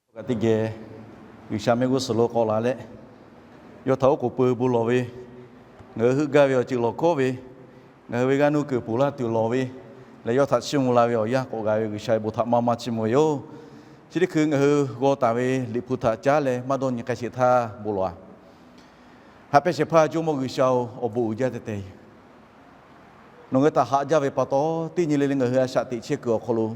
Kaꞈ teˇ geh G'uiˬsha mehˆ g'uˇ suhˍ lo k'awꞈ la leh, yawˇ htaꞈ oˉ k'oˍ pui bon lawˬ ve, ngaˬ hui heuˆ gaˇ ve awˬ ceuˬ lawˬ hkawˉ ve, ngaˬ hui ve g'aˇ nuˇ kuiˬ ponˬ laˇ tuˬ lawˬ ve, leh yawˇ htaꞈ chiˇ mvuh la ve awˬ yanˇ k'awꞈ g'a ve G'uiˬsha ve bon htaꞈ maˇ maˇ chiˇ mvuh ve yoˬ. Chi teˇ hkui ngaˬ hui g'aw taˍ ve Liꞈ hpu htaꞈ caˉ leh maˇ dawˇ nyi k'ai sheˍ htaˇ bon lawˬ-a. Haꞈ pehnˇ shehˍ hpaˇ Jawˇmawˇ G'uiˬsha-oˬ, awˬ bon uiˍ jaˇ teh teh yoˬ. Nawˬ ngaˬ hui htaꞈ haꞈ jaˇ ve pa taw, teˇ nyi le le ngaˬ hui a shaꞈ teꞈ chehˇ kuiˬ awˬ hk'aw lo,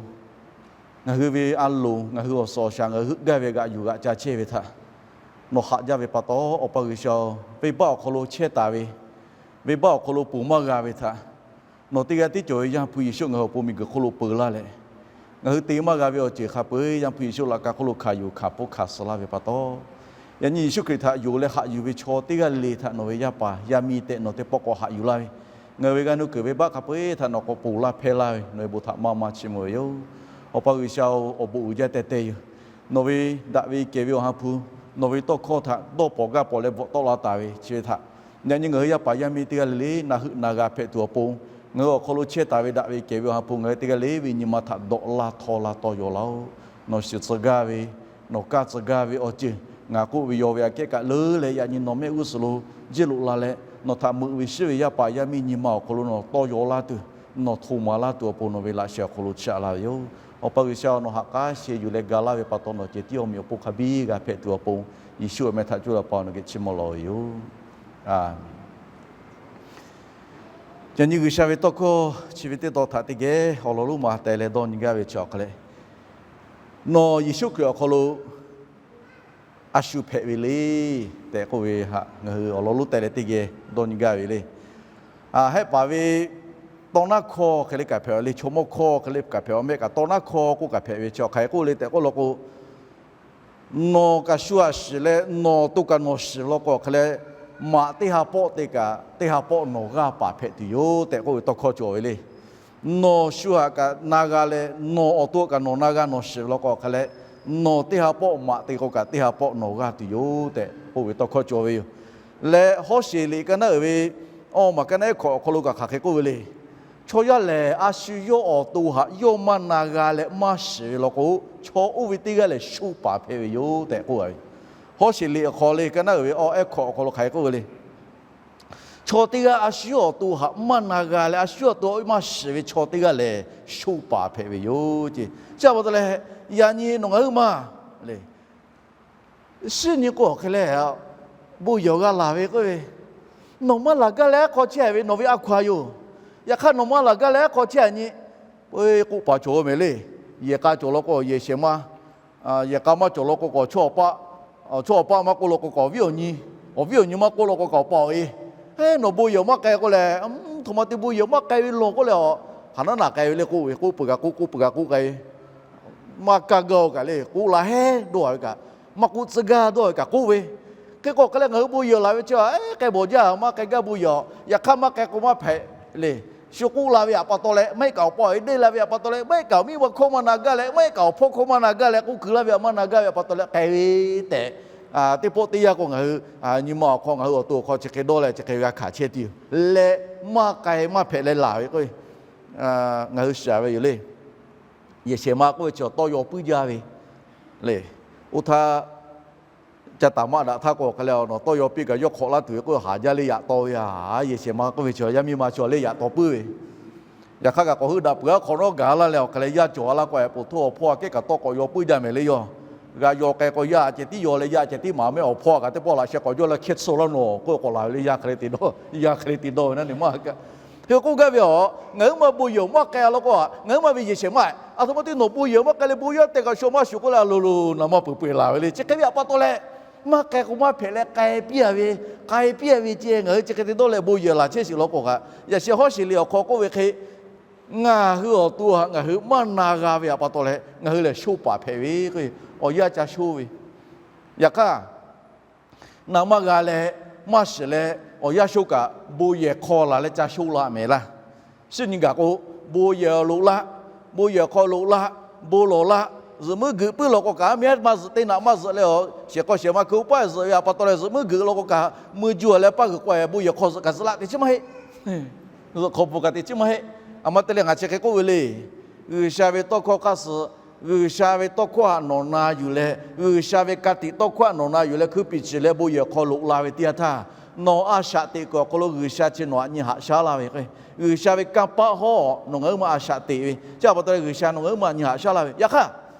ngaˬ hui ve a loˍ, ngaˬ hui awˬ suhˍ awˬ shaˍ ngaˬ hui heuˆ gaˇ ve g'aꞈ yuˬ g'aꞈ ca chehˇ ve htaꞈ nawˬ haꞈ jaˇ ve pa taw, Awˬ pa G'uiˬsha-oˬ, venˇbaˆ awˬ hk'aw lo chehˇ taˍ ve, venˇbaˆ awˬ hk'aw lo ponˬ maˇ g'a ve htaꞈ nawˬ teˇ g'aˇ tiˉ cawˬ ve Yaˇ hpu Yeˍsuˆ ngaˬ hui awˬ pon miˬguiˬ hk'oˆ lo peu laˇ leh, ngaˬ hui te maˇ g'a ve awˬ ceuˬ hk'a peu-eˬ Yaˇ hpu Yeˍsuˆ laꞈ ka hk'oˆ lo hkanˍ yuˬ hkanˍ hpfuhˇ hkanˍ suh laˇ ve pa taw, yaꞈ nyi Yeˍsuˆ Hkriꞈ htaꞈ yonˍ leh haꞈ yuˬ ve chaw teˇ g'aˇ le le htaꞈ nawˬ ve yaˇ paˍ yaˇ miˇ tehꞈ nawˬ teˇ pawˆ k'awꞈ haꞈ yuˬ laˇ ve, ngaˬ hui ve g'aˇ nuˇ kuiˬ venˇbaˆ hk'a peu-eˬ htaꞈ nawˬ k'awꞈ ponˬ laˇ hpehˇ laˇ ve nawˬ ve bon htaꞈ maˇ maˇ chiˇ mvuh ve yoˬ. Awˬ pa G'uiˬsha-oˬ, awˬ bon uiˍ jaˇ teh teh yoˬ. Nawˬ ve daꞈ ve kehˬ ve Awˬ ha hpu, nawˬ ve tawˇ hkawˇ htaꞈ dawˇ pawnˍ gaˇ pawnˍ leh bvuhꞈ tawˆ la taˍ ve chi ve htaꞈ, yaꞈ nyi ngaˬ hui yaˇ paˍ yaˇ miˇ teˇ g'aˇ le le na heuˆ na g'a hpehꞈ tuˬ awˬ pon, ngaˬ hui awˬ hk'aw lo chehˇ taˍ ve daꞈ ve kehˬ ve Awˬ ha hpu ngaˬ hui teˇ g'aˇ le ve nyi ma htaꞈ dawꞈ laˇ htawˇ laˇ tawˇ yaw laˇ-oˆ. Nawˬ shiˍ tcuh gaˇ ve, nawˬ kaˇ tcuh gaˇ ve awˬ ceuˬ ngaˬ k'oˆ ve yaw ve aꞈ kehˉ kaꞈ leuˉ leh, yaꞈ nyi nawˬ mehˆ g'uˇ suhˍ lo jiˇ loꞈ la leh, nawˬ htaꞈ meuꞈ ve shiˉ ve yaˇ paˍ yaˇ miˇ nyi ma awˬ hk'aw lo nawˬ tawˇ yaw laˇ tuˬ, nawˬ hto maˍ laˇ tuˬ awˬ pon nawˬ ve laꞈ sheh awˬ hk'aw lo chaꞈ la ve yoˬ. Awˬ pa G'uiˬsha, nawˬ haꞈ k'aˉ sheh yuˬ leh ga laˇ ve pa taw nawˬ cehˬ tiˉ awˬ meꞈ awˬ pon hk'a biˇ g'a hpehꞈ tuˬ awˬ pon, Yeˍsuˆ awˬ meh htaꞈ cuˇ leh Awˬ pa nawˬ geh chiˇ mvuh lawˬ ve yoˬ. Yaꞈ nyi G'uiˬsha ve tawˇ hkawˇ chi ve teˇ taw htaꞈ teˇ geh awˬ lawn lonˉ ma teh leh dawˇ nyi gaˇ ve chi awˬ hk'a leh, nawˬ Yeˍsuˆ Hkriꞈ awˬ hk'aw lo a shu hpehꞈ ve le tehꞈ k'oˆ ve htaꞈ ngaˬ hui awˬ lawn lonˉ teh leh teˇ geh dawˇ nyi gaˇ ve le. Hehˆ paˍ ve tawˇ naˉ hkawˇ hk'e le kaꞈ hpehꞈ le, chaw mawˇ hkawˇ hk'e le kaꞈ hpehꞈ, mehˆ kaꞈ tawˇ naˉ hkawˇ k'oˆ kaꞈ hpehꞈ ve chi awˬ hk'aˬ hk'e k'oˆ le tehꞈ k'oˆ law k'o, nawˬ kaꞈ shu htaꞈ shiˍ leh nawˬ to kaꞈ nawˬ shiˍ law k'o hk'e leh, maꞈ teˇ ha pawˆ te kaꞈ teˇ ha pawˆ nawˬ g'aˇ paˍ hpehꞈ tuˬ yoˬ tehꞈ k'oˆ ve tawˇ hkawˇ cawˬ ve le. Nawˬ shu htaꞈ kaꞈ na g'a leh nawˬ awˬ to kaꞈ nawˬ na g'a nawˬ shiˍ law k'o hk'e leh, nawˬ teˇ ha pawˆ maꞈ te k'o kaꞈ teˇ ha pawˆ nawˬ g'aˇ tuˬ yoˬ tehꞈ k'oˆ ve tawˇ hkawˇ cawˬ ve yoˬ. Leh Hawˉsheˍ liꞈ ka naˉ uiˍ ve awˇ maˬ ka naˉ ehˉ hkawꞈ awˬ hk'aw lo kaꞈ hk'aˬ hk'e k'oˆ ve le. Chaw yaˇ lehˬ, a shu yawˇ awˬ to htaꞈ yawˇ maˇ na g'a leh maˇ shiˍ ve law k'o, chaw oˇ ve teˇ g'aˇ lehˬ sho paˍ hpehꞈ ve yoˬ tehꞈ k'oˆ ve. Hawˉsheˍ liꞈ awˬ hk'aw le ka naˉ uiˍ ve awˇ ehˉ hkawꞈ awˬ hk'aw lo hk'aˬ hk'e k'oˆ ve le. Chaw teˇ g'aˇ a shu yawˇ awˬ to htaꞈ maˇ na g'a leh a shu yawˇ awˬ to maˇ shiˍ ve chaw teˇ g'aˇ lehˬ sho paˍ hpehꞈ ve yoˬ ce. Chi pa taw leh, yaꞈ nyi nawˬ ngaˬ huiˉ maˬ le, shinˉ nyi k'o hk'e leh, bon yehˬ g'a laˬ ve k'oˆ ve, nawˬ maˇ laˬ gaˇ leh aˉ hk'aw chehˇ ve nawˬ ve a hkaw-a yoˬ. Yaꞈ hk'aˇ nawˬ maˇ laˬ gaˇ leh aˉ hk'aw chehˇ a nyi, k'oˆ paˍ cawˬ ve mehˍ le. Yehˬ k'a cawˬ law k'o yehˬ shehˍ ma, yehˬ k'a maˇ cawˬ law k'o k'awꞈ chaw awˬ paˆ, chaw awˬ paˆ maˇ k'oˆ law k'o k'awꞈ awˬ viˉ awˬ nyi, awˬ viˉ awˬ nyi maˇ k'oˆ law k'o k'awꞈ awˬ pa awˬ e. He, nawˬ bon yehˬ maˇ k'ai k'o lehˬ, htoꞈ ma te bon yehˬ maˇ k'ai ve law k'oˆ leh, hk'aˬ naˉ naꞈ k'ai ve le k'oˆ ve, k'oˆ peuˬ kaꞈ k'oˆ, k'oˆ peuˬ kaꞈ k'oˆ k'ai ve, maˇ kaˇ gaˇ-o kaꞈ le, k'oˆ la heˉ dawˇ ve kaꞈ, maˇ k'oˆ tcuh gaˇ dawˇ ve kaꞈ k'oˆ ve. Hk'e k'o hk'e leh ngaˬ hui bon yehˬ laˬ ve chi a, k'ai bawˬ jaˇ, maˇ k'ai gaˇ bon yehˬ. Yaꞈ hk'aˇ maˇ k'ai k'o maˇ hpehꞈ le. Shu k'oˆ la ve htaꞈ pa taw leh, maˇ heˆ kaꞈ awˬ pa awˬ e deˇ la ve htaꞈ pa taw leh, maˇ heˆ kaꞈ awˬ miˇ ma hkawˇ maˇ na gaˇ leh, maˇ heˆ kaꞈ awˬ hpawˇ hkawˇ maˇ na gaˇ leh, k'oˆ kuiˬ laˇ ve htaꞈ maˇ na gaˇ ve htaꞈ pa taw leh k'ai ve tehꞈ, teˇ pawˆ teˇ yanˇ k'o ngaˬ hui nyi ma awˬ hk'aw, ngaˬ hui awˬ to awˬ hk'aw chi hk'e dawˇ leh chi hk'e g'a hkanˍ chehˇ tuˬ yoˬ. Leh maˇ k'ai maˇ hpehꞈ leh laˬ ve k'o, ngaˬ hui shiˍ ve yoˬ le. Yehˬ shehˍ ma k'oˆ ve chi tawˇ yaw puiˉ jaˇ ve le. Oˇ htaˇ, ca taˍ maˆ daꞈ htaˇ k'o hk'e leh, nawˬ tawˇ yaw piˇ kaꞈ yawˇ hk'awꞈ laˇ tuˬ ve k'o haˍ jaˇ le yaꞈ taw ve a. Yehˬ shehˍ ma k'oˆ ve chi yaˇ miˇ ma chaw le yaꞈ taw puiˉ ve. Yaꞈ hk'aˇ kaꞈ k'awꞈ heuˆ daꞈ peuˬ aˉ hk'aw nawˉ gaˬ laˇ leh awˬ hk'e leh yaˇ cawˬ a laˇ k'o, po htoˇ awˬ hpawˇ aꞈ kehˉ kaꞈ tawˇ k'awꞈ yaw puiˉ jaˇ mehˍ le yaˇ. G'a yaw k'ai k'o yaˇ ceh tiˉ yaw leh yaˇ ceh tiˉ maˍ mehˆ awˬ hpawˇ kaꞈ teˇ pawˆ laꞈ sheh k'awꞈ jawˇ leh hkehˇ tsuh laˇ nawˬ k'oˆ k'awꞈ laˬ ve le. Yaˇ hk'e le te dawˇ, yaˇ hk'e le te dawˇ ve naˉ ne maˇ kaꞈ. Hk'e k'oˆ gaˇ ve a, ngaˬ huiˉ maˬ bon yehˬ maˇ k'ai a law k'o, ngaˬ huiˉ maˬ ve yehˬ shehˍ ma, aˬ htoꞈ ma te nawˬ bon yehˬ maˇ k'ai leh bon yaˇ te kaꞈ shu maˇ shuˍ k'oˆ leh a loˬ loˬ naˍ maˇ peuˬ peuˬ laˬ ve le. Chi hk'e ve htaꞈ pa taw leh, maˇ k'ai k'o maˇ hpehꞈ leh k'ai piˇ a ve, k'ai piˇ a ve ceh ngaˬ hui chi hk'e te dawˇ leh bon yehˬ laˬ chehˇ shiˍ law k'o kaꞈ, yaꞈ sheh Hawˉsheˍ liꞈ awˬ hk'aw k'oˆ ve hk'e, ngaˬ hui awˬ to htaꞈ ngaˬ hui maˇ na g'a ve htaꞈ pa taw leh ngaˬ hui lehˬ sho paˍ hpehꞈ ve k'o, awˬ yanˇ ca sho ve. Yaꞈ hk'aˇ, naˍ maˇ g'a leh, maˇ shiˍ leh, awˬ yanˇ sho kaꞈ bon yehˬ hk'aw laˬ leh ca sho la mehˍ laˇ. Shinˉ nyi gaˬ k'o, bon yehˬ loꞈ laˇ, bon yehˬ hk'aw loꞈ laˇ, bon lawˬ laˇ, zuhꞈ muiˉ geuꞈ puiˉ law k'o kaꞈ, a miˇ haˉ maˇ zuhꞈ teˇ naꞈ maˇ zuhꞈ leh, shehˍ hk'aw shehˍ ma hkui oˇ paˆ zuhꞈ ve htaꞈ pa taw leh zuhꞈ muiˉ geuꞈ law k'o kaꞈ, mui ju leh paˇ g'uiˬ k'o bon yehˬ hk'aw zuhꞈ kaꞈ zuhꞈ laˇ te chi maˇ heˆ. Zuhꞈ hk'aw bon kaꞈ te chi maˇ heˆ. A ma te leh ngaˬ chi hk'e k'oˆ ve le. G'uiˬsha ve tawˇ hkawˇ hk'aˇ suh G'uiˬsha ve tawˇ hkawˇ htaꞈ nawˬ na yuˬ leh, G'uiˬsha ve ka tiꞈ tawˇ hkawˇ htaꞈ nawˬ na yuˬ leh, hkui piˍ ciˍ leh bon yehˬ hk'aw loꞈ la ve teˇ yanˇ htaˇ, nawˬ a shaꞈ teꞈ kuiˬ awˬ hk'aw lo G'uiˬsha chi nawˬ htaꞈ nyi haꞈ shaˉ laˇ ve k'o, G'uiˬsha ve kanˇ paˆ hawˉ nawˬ ngaˬ huiˉ ma a shaꞈ teꞈ ve chi pa taw leh G'uiˬsha nawˬ ngaˬ huiˉ ma nyi haꞈ shaˉ laˇ ve. Yaꞈ hk'aˇ,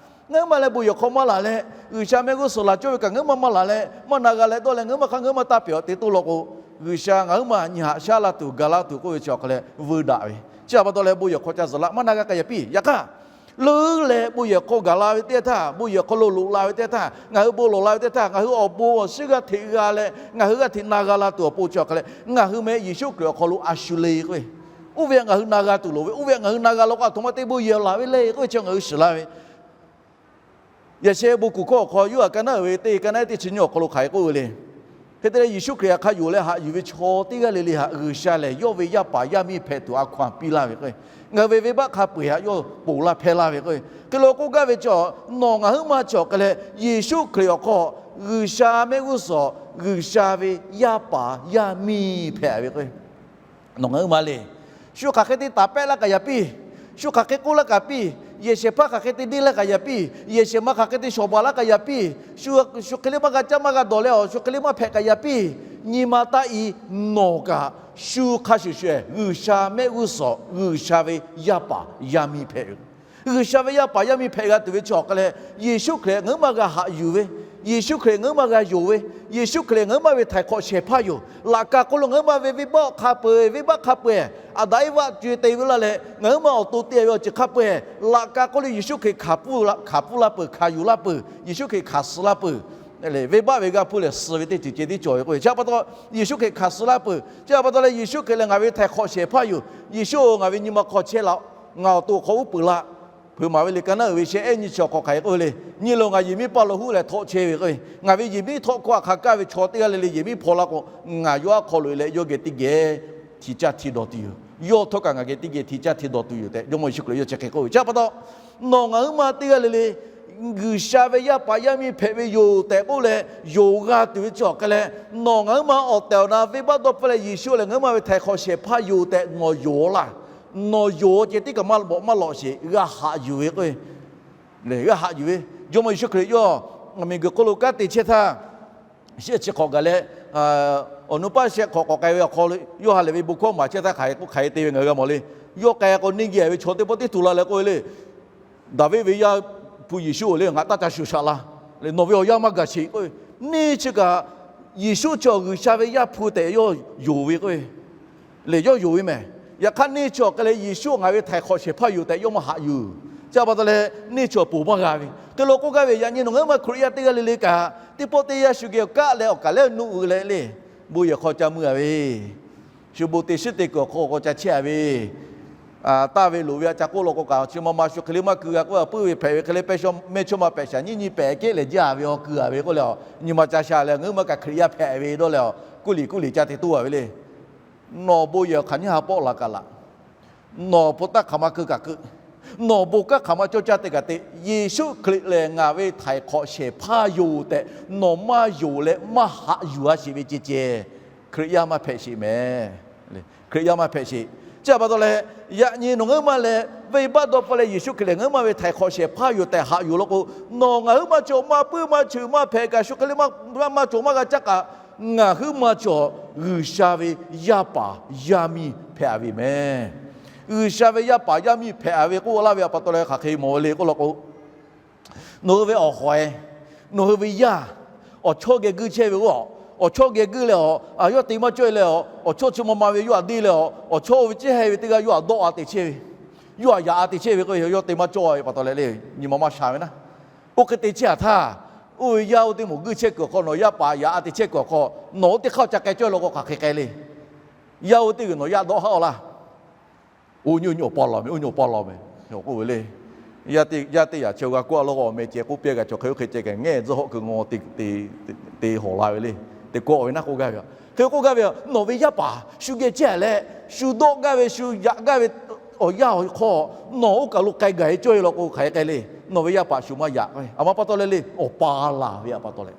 ngaˬ huiˉ ma leh bon yehˬ hk'aw maˇ laˬ leh, G'uiˬsha mehˆ g'uˇ suhˍ laˬ cawˇ ve kaꞈ ngaˬ huiˉ ma maˇ laˬ leh, maˇ na g'a leh dawˇ leh ngaˬ huiˉ ma hk'a ngaˬ huiˉ ma taˇ pehˬ awˬ te toˇ law k'o, G'uiˬsha ngaˬ huiˉ ma nyi haꞈ shaˉ laˇ tuˬ, ga laˇ tuˬ k'oˆ ve chi awˬ hk'a leh veu daꞈ ve. Chi pa taw leh bon yehˬ hk'aw ca zuhˬ laˇ maˇ na g'a k'ai yaꞈ piˇ. Yaꞈ hk'aˇ, leuˉ leh bon yehˬ hk'aw gaˬ la ve teˇ yanˇ htaˇ, bon yehˬ hk'aw lo loꞈ la ve teˇ yanˇ htaˇ, ngaˬ hui bon lawˬ la ve teˇ htaˇ, ngaˬ hui awˬ bon awˬ shiˉ g'aˇ hteꞈ g'a leh ngaˬ hui g'aˇ hteꞈ na g'a la tuˬ awˬ pon chi awˬ hk'a leh ngaˬ hui meh Yeˍsuˆ Hkriꞈ awˬ hk'aw lo a shu le k'o, oˇ ve htaꞈ ngaˬ hui na g'a tuˬ loˍ ve, oˇ ve htaꞈ ngaˬ hui na g'a law k'o, aˬ htoꞈ ma te bon yehˬ laˬ ve le k'oˆ ve chi ngaˬ hui shiˍ laˇ ve. Yaꞈ sheh bon kuˬ hkawˇ awˬ hk'aw Yoˇhanˬ ka naˉ uiˍ ve teˇ ka naˉ teˇ chi nyiˇ awˬ hk'aw lo hk'aˬ hk'e k'oˆ ve le. Hk'e te leh Yeˍsuˆ Hkriꞈ htaꞈ hk'a yonˍ leh haꞈ yuˬ ve chaw teˇ g'aˇ le le htaꞈ G'uiˬsha lehˬ yawˇ ve yaˇ paˍ yaˇ miˇ hpehꞈ tuˬ a hkaw anˬ piˇ laˇ ve k'o, ngaˬ hui ve venˇbaˆ hk'a peu-eˬ htaꞈ yawˇ ponˬ laˇ hpehˇ laˇ ve k'o, hk'e lo k'oˆ gaˇ ve chi, nawˬ ngaˬ huiˉ ma chi awˬ hk'a leh Yeˍsuˆ Hkriꞈ awˬ hk'aw G'uiˬsha mehˆ g'uˇ suhˍ G'uiˬsha ve yaˇ paˍ yaˇ miˇ hpehꞈ ve k'o, nawˬ ngaˬ huiˉ ma le. Shu hk'aˬ hk'e te taˍ pehˆ laˇ kaꞈ yaꞈ piˇ. Shu hk'aˬ hk'e k'oˆ laˇ kaꞈ piˇ. Yehˬ shehˍ hpaˇ hk'aˬ hk'e te deˇ laˇ kaꞈ yaꞈ piˇ. Yehˬ shehˍ ma hk'aˬ hk'e te shawˍ baˬ laˇ kaꞈ yaꞈ piˇ. Shu, shu hk'e le maˇ g'a caˇ maˇ g'a dawˬ leh awˬ shu hk'e le maˇ hpehꞈ kaꞈ yaꞈ piˇ. Nyi ma taˇ i, nawˬ kaꞈ shu hk'a shuˍ shuˍ G'uiˬsha mehˆ g'uˇ suhˍ G'uiˬsha ve yaˇ paˍ yaˇ miˇ hpehꞈ ve. G'uiˬsha ve yaˇ paˍ yaˇ miˇ hpehꞈ g'a tuˬ ve chi awˬ hk'a leh, Yeˍsuˆ Hkriꞈ ngaˬ huiˉ ma g'a haꞈ yuˬ ve, Yeˍsuˆ Hkriꞈ ngaˬ huiˉ ma g'a yonˍ ve, Yeˍsuˆ Hkriꞈ ngaˬ huiˉ ma ve htaiˍ hk'awꞈ shehˍ hpaˇ yoˬ. Laꞈ ka hk'oˆ lo ngaˬ huiˉ ma ve venˇbaˆ hk'a peu-eˬ, venˇbaˆ hk'a peu-eˬ, Aˍdanˍ Eˇvaˆ co-e te ve laˇ leh ngaˬ huiˉ ma awˬ to te ve awˬ ceuˬ hk'a peu-eˬ, laꞈ ka hk'oˆ lo Yeˍsuˆ Hkriꞈ hkanˍ pfuhˇ la peuˬ, hkanˍ yuˬ laˇ peuˬ, Yeˍsuˆ Hkriꞈ hkanˍ suh laˇ peuˬ. Venˇbaˆ ve g'aˇ hpuˇ lehˬ suh ve teˇ ceuˬ ceh tiˉ cawˬ ve k'o, chi pa taw Yeˍsuˆ Hkriꞈ hkanˍ suh laˇ peuˬ. Chi pa taw leh Yeˍsuˆ Hkriꞈ lehˬ ngaˬ ve htaiˍ hk'awꞈ shehˍ hpaˇ yoˬ. Yeˍsuˆ-oˬ, ngaˬ ve nyi ma hk'aw chehˇ laˇ-oˆ. Ngaˬ awˬ to awˬ hk'aw uˉ peunˍ laˇ. Hpeuꞈ maˍ ve liꞈ ka naˉ uiˍ ve shehˆ ehˉ nyiˇ chi awˬ hk'aw hk'aˬ hk'e k'oˆ ve le. Nyi loˬ, ngaˬ yehˬ miˉ paˇ lo huˉ leh htawˆ chehˇ ve k'o, ngaˬ ve yehˬ miˉ htawˆ hkawˇ htaꞈ hk'a kaˇ ve chaw teˇ g'aˇ le le yehˬ miˉ hpaw laˇ k'o, ngaˬ yawˇ aˉ hk'aw loꞈ e leh yawˇ geh teˇ geh hti caˇ hti dawˬ tuˬ yoˬ. Yawˇ htawˇ kaꞈ ngaˬ geh teˇ geh hti caˇ hti dawˬ tuˬ yoˬ tehꞈ Jawˇmawˇ Yeˍsuˆ Hkriꞈ yawˇ chi hk'e k'oˆ ve. Chi pa taw, nawˬ ngaˬ huiˉ ma teˇ g'aˇ le le G'uiˬsha ve yaˇ paˍ yaˇ miˇ hpehꞈ ve yoˬ tehꞈ k'oˆ leh yonˍ g'a tuˬ ve chi awˬ hk'a leh, nawˬ ngaˬ huiˉ ma awˬ tehˬ awˬ na venˇbaˆ dawˇ hpfuhˇ leh Yeˍsuˆ lehˬ ngaˬ huiˉ ma ve htaiˍ hk'awꞈ shehˍ hpaˇ yoˬ tehꞈ nawˬ yonˍ laˇ. Nawˬ yonˍ ceh tiˉ kaꞈ maˇ bawꞈ maˇ lawꞈ sheˍ, g'a haꞈ yuˬ ve k'o, g'a haꞈ yuˬ ve. Jawˇmawˇ Yeˍsuˆ Hkriꞈ yawˇ miˬguiˬ hk'oˆ lo kanˉ te chehˇ htaˇ, shehˆ chi hk'awꞈ gaˬ leh, awˬ nu paˇ shehˆ hk'awꞈ k'awꞈ k'ai ve awˬ hk'aw lo yawˇ ha lehˬ ve bon hkawˇ maˍ chehˇ htaˇ hk'aˬ hk'e k'oˆ hk'aˬ hk'e te ve ngaˬ hui g'a mawˬ le. Yawˇ k'ai k'o neˇ geh ve chaw teˇ pawˆ teˇ tuˬ la leh k'oˆ ve le. Daˍviˆ ve yaˇ hpu Yeˍsuˆ-oˬ le, ngaˬ taˇ ca shuˍ shaꞈ la. Nawˬ ve awˬ yanˇ maˇ gaˬ sheˍ k'oˆ ve. Neˇ chi kaꞈ Yeˍsuˆ chi awˬ G'uiˬsha ve Yaˇ hpu tehꞈ yawˇ yonˍ ve k'o, lehˬ yawˇ yonˍ ve mehˬ. Yaꞈ hk'aˇ neˇ chi awˬ hk'a leh Yeˍsuˆ ngaˬ ve htaiˍ hk'awꞈ shehˍ hpaˇ yoˬ tehꞈ yawˇ maˇ haꞈ yuˬ. Chi pa taw leh neˇ chi awˬ ponˬ maˇ g'a ve. Hk'e lo k'oˆ gaˇ ve, yaꞈ nyi nawˬ ngaˬ huiˉ ma Hkriꞈ yaˇ teˇ g'aˇ le le kaꞈ, teˇ pawˆ teˇ yanˇ shu geh awˬ kaˆ leh awˬ kaˬ leh nuˇ uiˍ leh le, bon yehˬ hk'aw ca mui a ve, shu bon te shiˉ te kuiˬ awˬ hk'aw k'aw ca chehˇ a ve, taˇ ve loˍ ve a ca k'oˆ law k'o kaꞈ, chi ma ma shu hk'e le maˇ keu g'a k'oˆ a, puiˉ ve hpehꞈ ve hk'e le pehˇ shawˉ mehˇchawˇma pehꞈ shaˍ nyiˇ nyi pehꞈ kehˉ lehˬ jaˇ ve awˬ keu a ve k'oˆ leh, nyi ma ca sha leh ngaˬ huiˉ ma kaꞈ Hkriꞈ yaˇ hpehꞈ ve dawˇ leh, kuˇ liꞈ kuˇ liꞈ ca te toˇ a ve le. Nawˬ bon yehˬ hk'aˬ nyiˇ ha pawˆ laˬ kaꞈ laˬ, nawˬ awˬ pon taˇ hk'aˬ ma keu kaꞈ keu, nawˬ awˬ bon kanˉ hk'aˬ ma cawˇ caˇ te kaꞈ te, Yeˍsuˆ Hkriꞈ lehˬ ngaˬ ve htaiˍ hk'awꞈ shehˍ hpaˇ yoˬ tehꞈ nawˬ maˇ yonˍ leh maˇ haꞈ yuˬ a sheˍ ve ceh ceh, Hkriꞈ yaˇ maˇ hpehꞈ sheˍ mehˬ. Hkriꞈ yaˇ maˇ hpehꞈ sheˍ. Chi pa taw leh, yaꞈ nyi nawˬ ngaˬ huiˉ ma leh venˇbaˆ dawˇ hpfuhˇ leh Yeˍsuˆ Hkriꞈ lehˬ ngaˬ huiˉ ma ve htaiˍ hk'awꞈ shehˍ hpaˇ yoˬ tehꞈ haꞈ yuˬ law k'o, nawˬ ngaˬ huiˉ ma cawˬ maˇ puiˉ maˇ cheuˬ maˇ hpehꞈ kaꞈ, shu hk'e le maˇ cawˬ maˇ g'a caˇ kaꞈ, ngaˬ huiˉ ma cawˬ G'uiˬsha ve yaˇ paˍ yaˇ miˇ hpehꞈ a ve mehˬ. G'uiˬsha ve yaˇ paˍ yaˇ miˇ hpehꞈ a ve k'oˆ laˇ ve a pa taw leh hk'aˬ hk'e mawˬ ve le k'oˆ law k'o, nawˬ hui ve awˬ hawˍ e, nawˬ hui ve yaˇ, awˬ chawˇ geh guiˇ chehˇ ve oˇ, awˬ chawˇ geh guiˇ leh a, yawˇ te maˇ cawˇ e leh a, awˬ chawˇ chi ma ma ve yawˇ htaꞈ deˇ leh a, awˬ chawˇ oˇ ve cehˇ heh ve teˇ g'aˇ yawˇ htaꞈ dawˆ a te chehˇ ve, yawˇ htaꞈ yaꞈ a te chehˇ ve k'o, yawˇ te maˇ cawˇ ve pa taw leh le, nyi ma maˇ sha ve naˉ. Oˇ hk'e te chehˇ a htaˇ, oˇ ve yaˇ oˇ teˇ moˍ guiˇ chehˇ kuiˬ awˬ hk'aw nawˬ yaˇ paˍ yaꞈ a te chehˇ kuiˬ awˬ hk'aw nawˬ oˇ teˇ hk'aˇ ca k'ai cawˇ law k'o hk'aˬ hk'e k'ai le. Yaˇ oˇ teˇ g'uiˬ nawˬ yaˇ dawˆ haˉ a laˇ. Oˇ nyi oˇ nyi awˬ pa law meh, oˇ nyi awˬ pa law meh, k'oˆ ve le. Yaˇ teˇ yaꞈ chi g'a kawˆ a law k'o, awˬ meh ceh k'oˆ piˇ g'a cawˬ hk'e oˇ hk'e ceh kaꞈ ngehˇ tzuhˆ hawˆ keu ngaw te te te hawˍ la ve le. Te kawˆ ve naˉ k'oˆ gaˇ ve, hk'e k'oˆ gaˇ ve, nawˬ ve yaˇ paˍ shu geh chehˇ a leh, shu dawˆ gaˇ ve, shu yaꞈ gaˇ ve awˬ yanˇ awˬ hk'aw nawˬ oˇ kaˬ lo k'ai gaˬ e cawˇ e law k'o hk'aˬ hk'e k'ai le. Nawˬ ve yaˇ paˍ shu maˇ yaꞈ k'o, a ma pa taw leh le, awˬ pa laˬ ve a pa taw leh.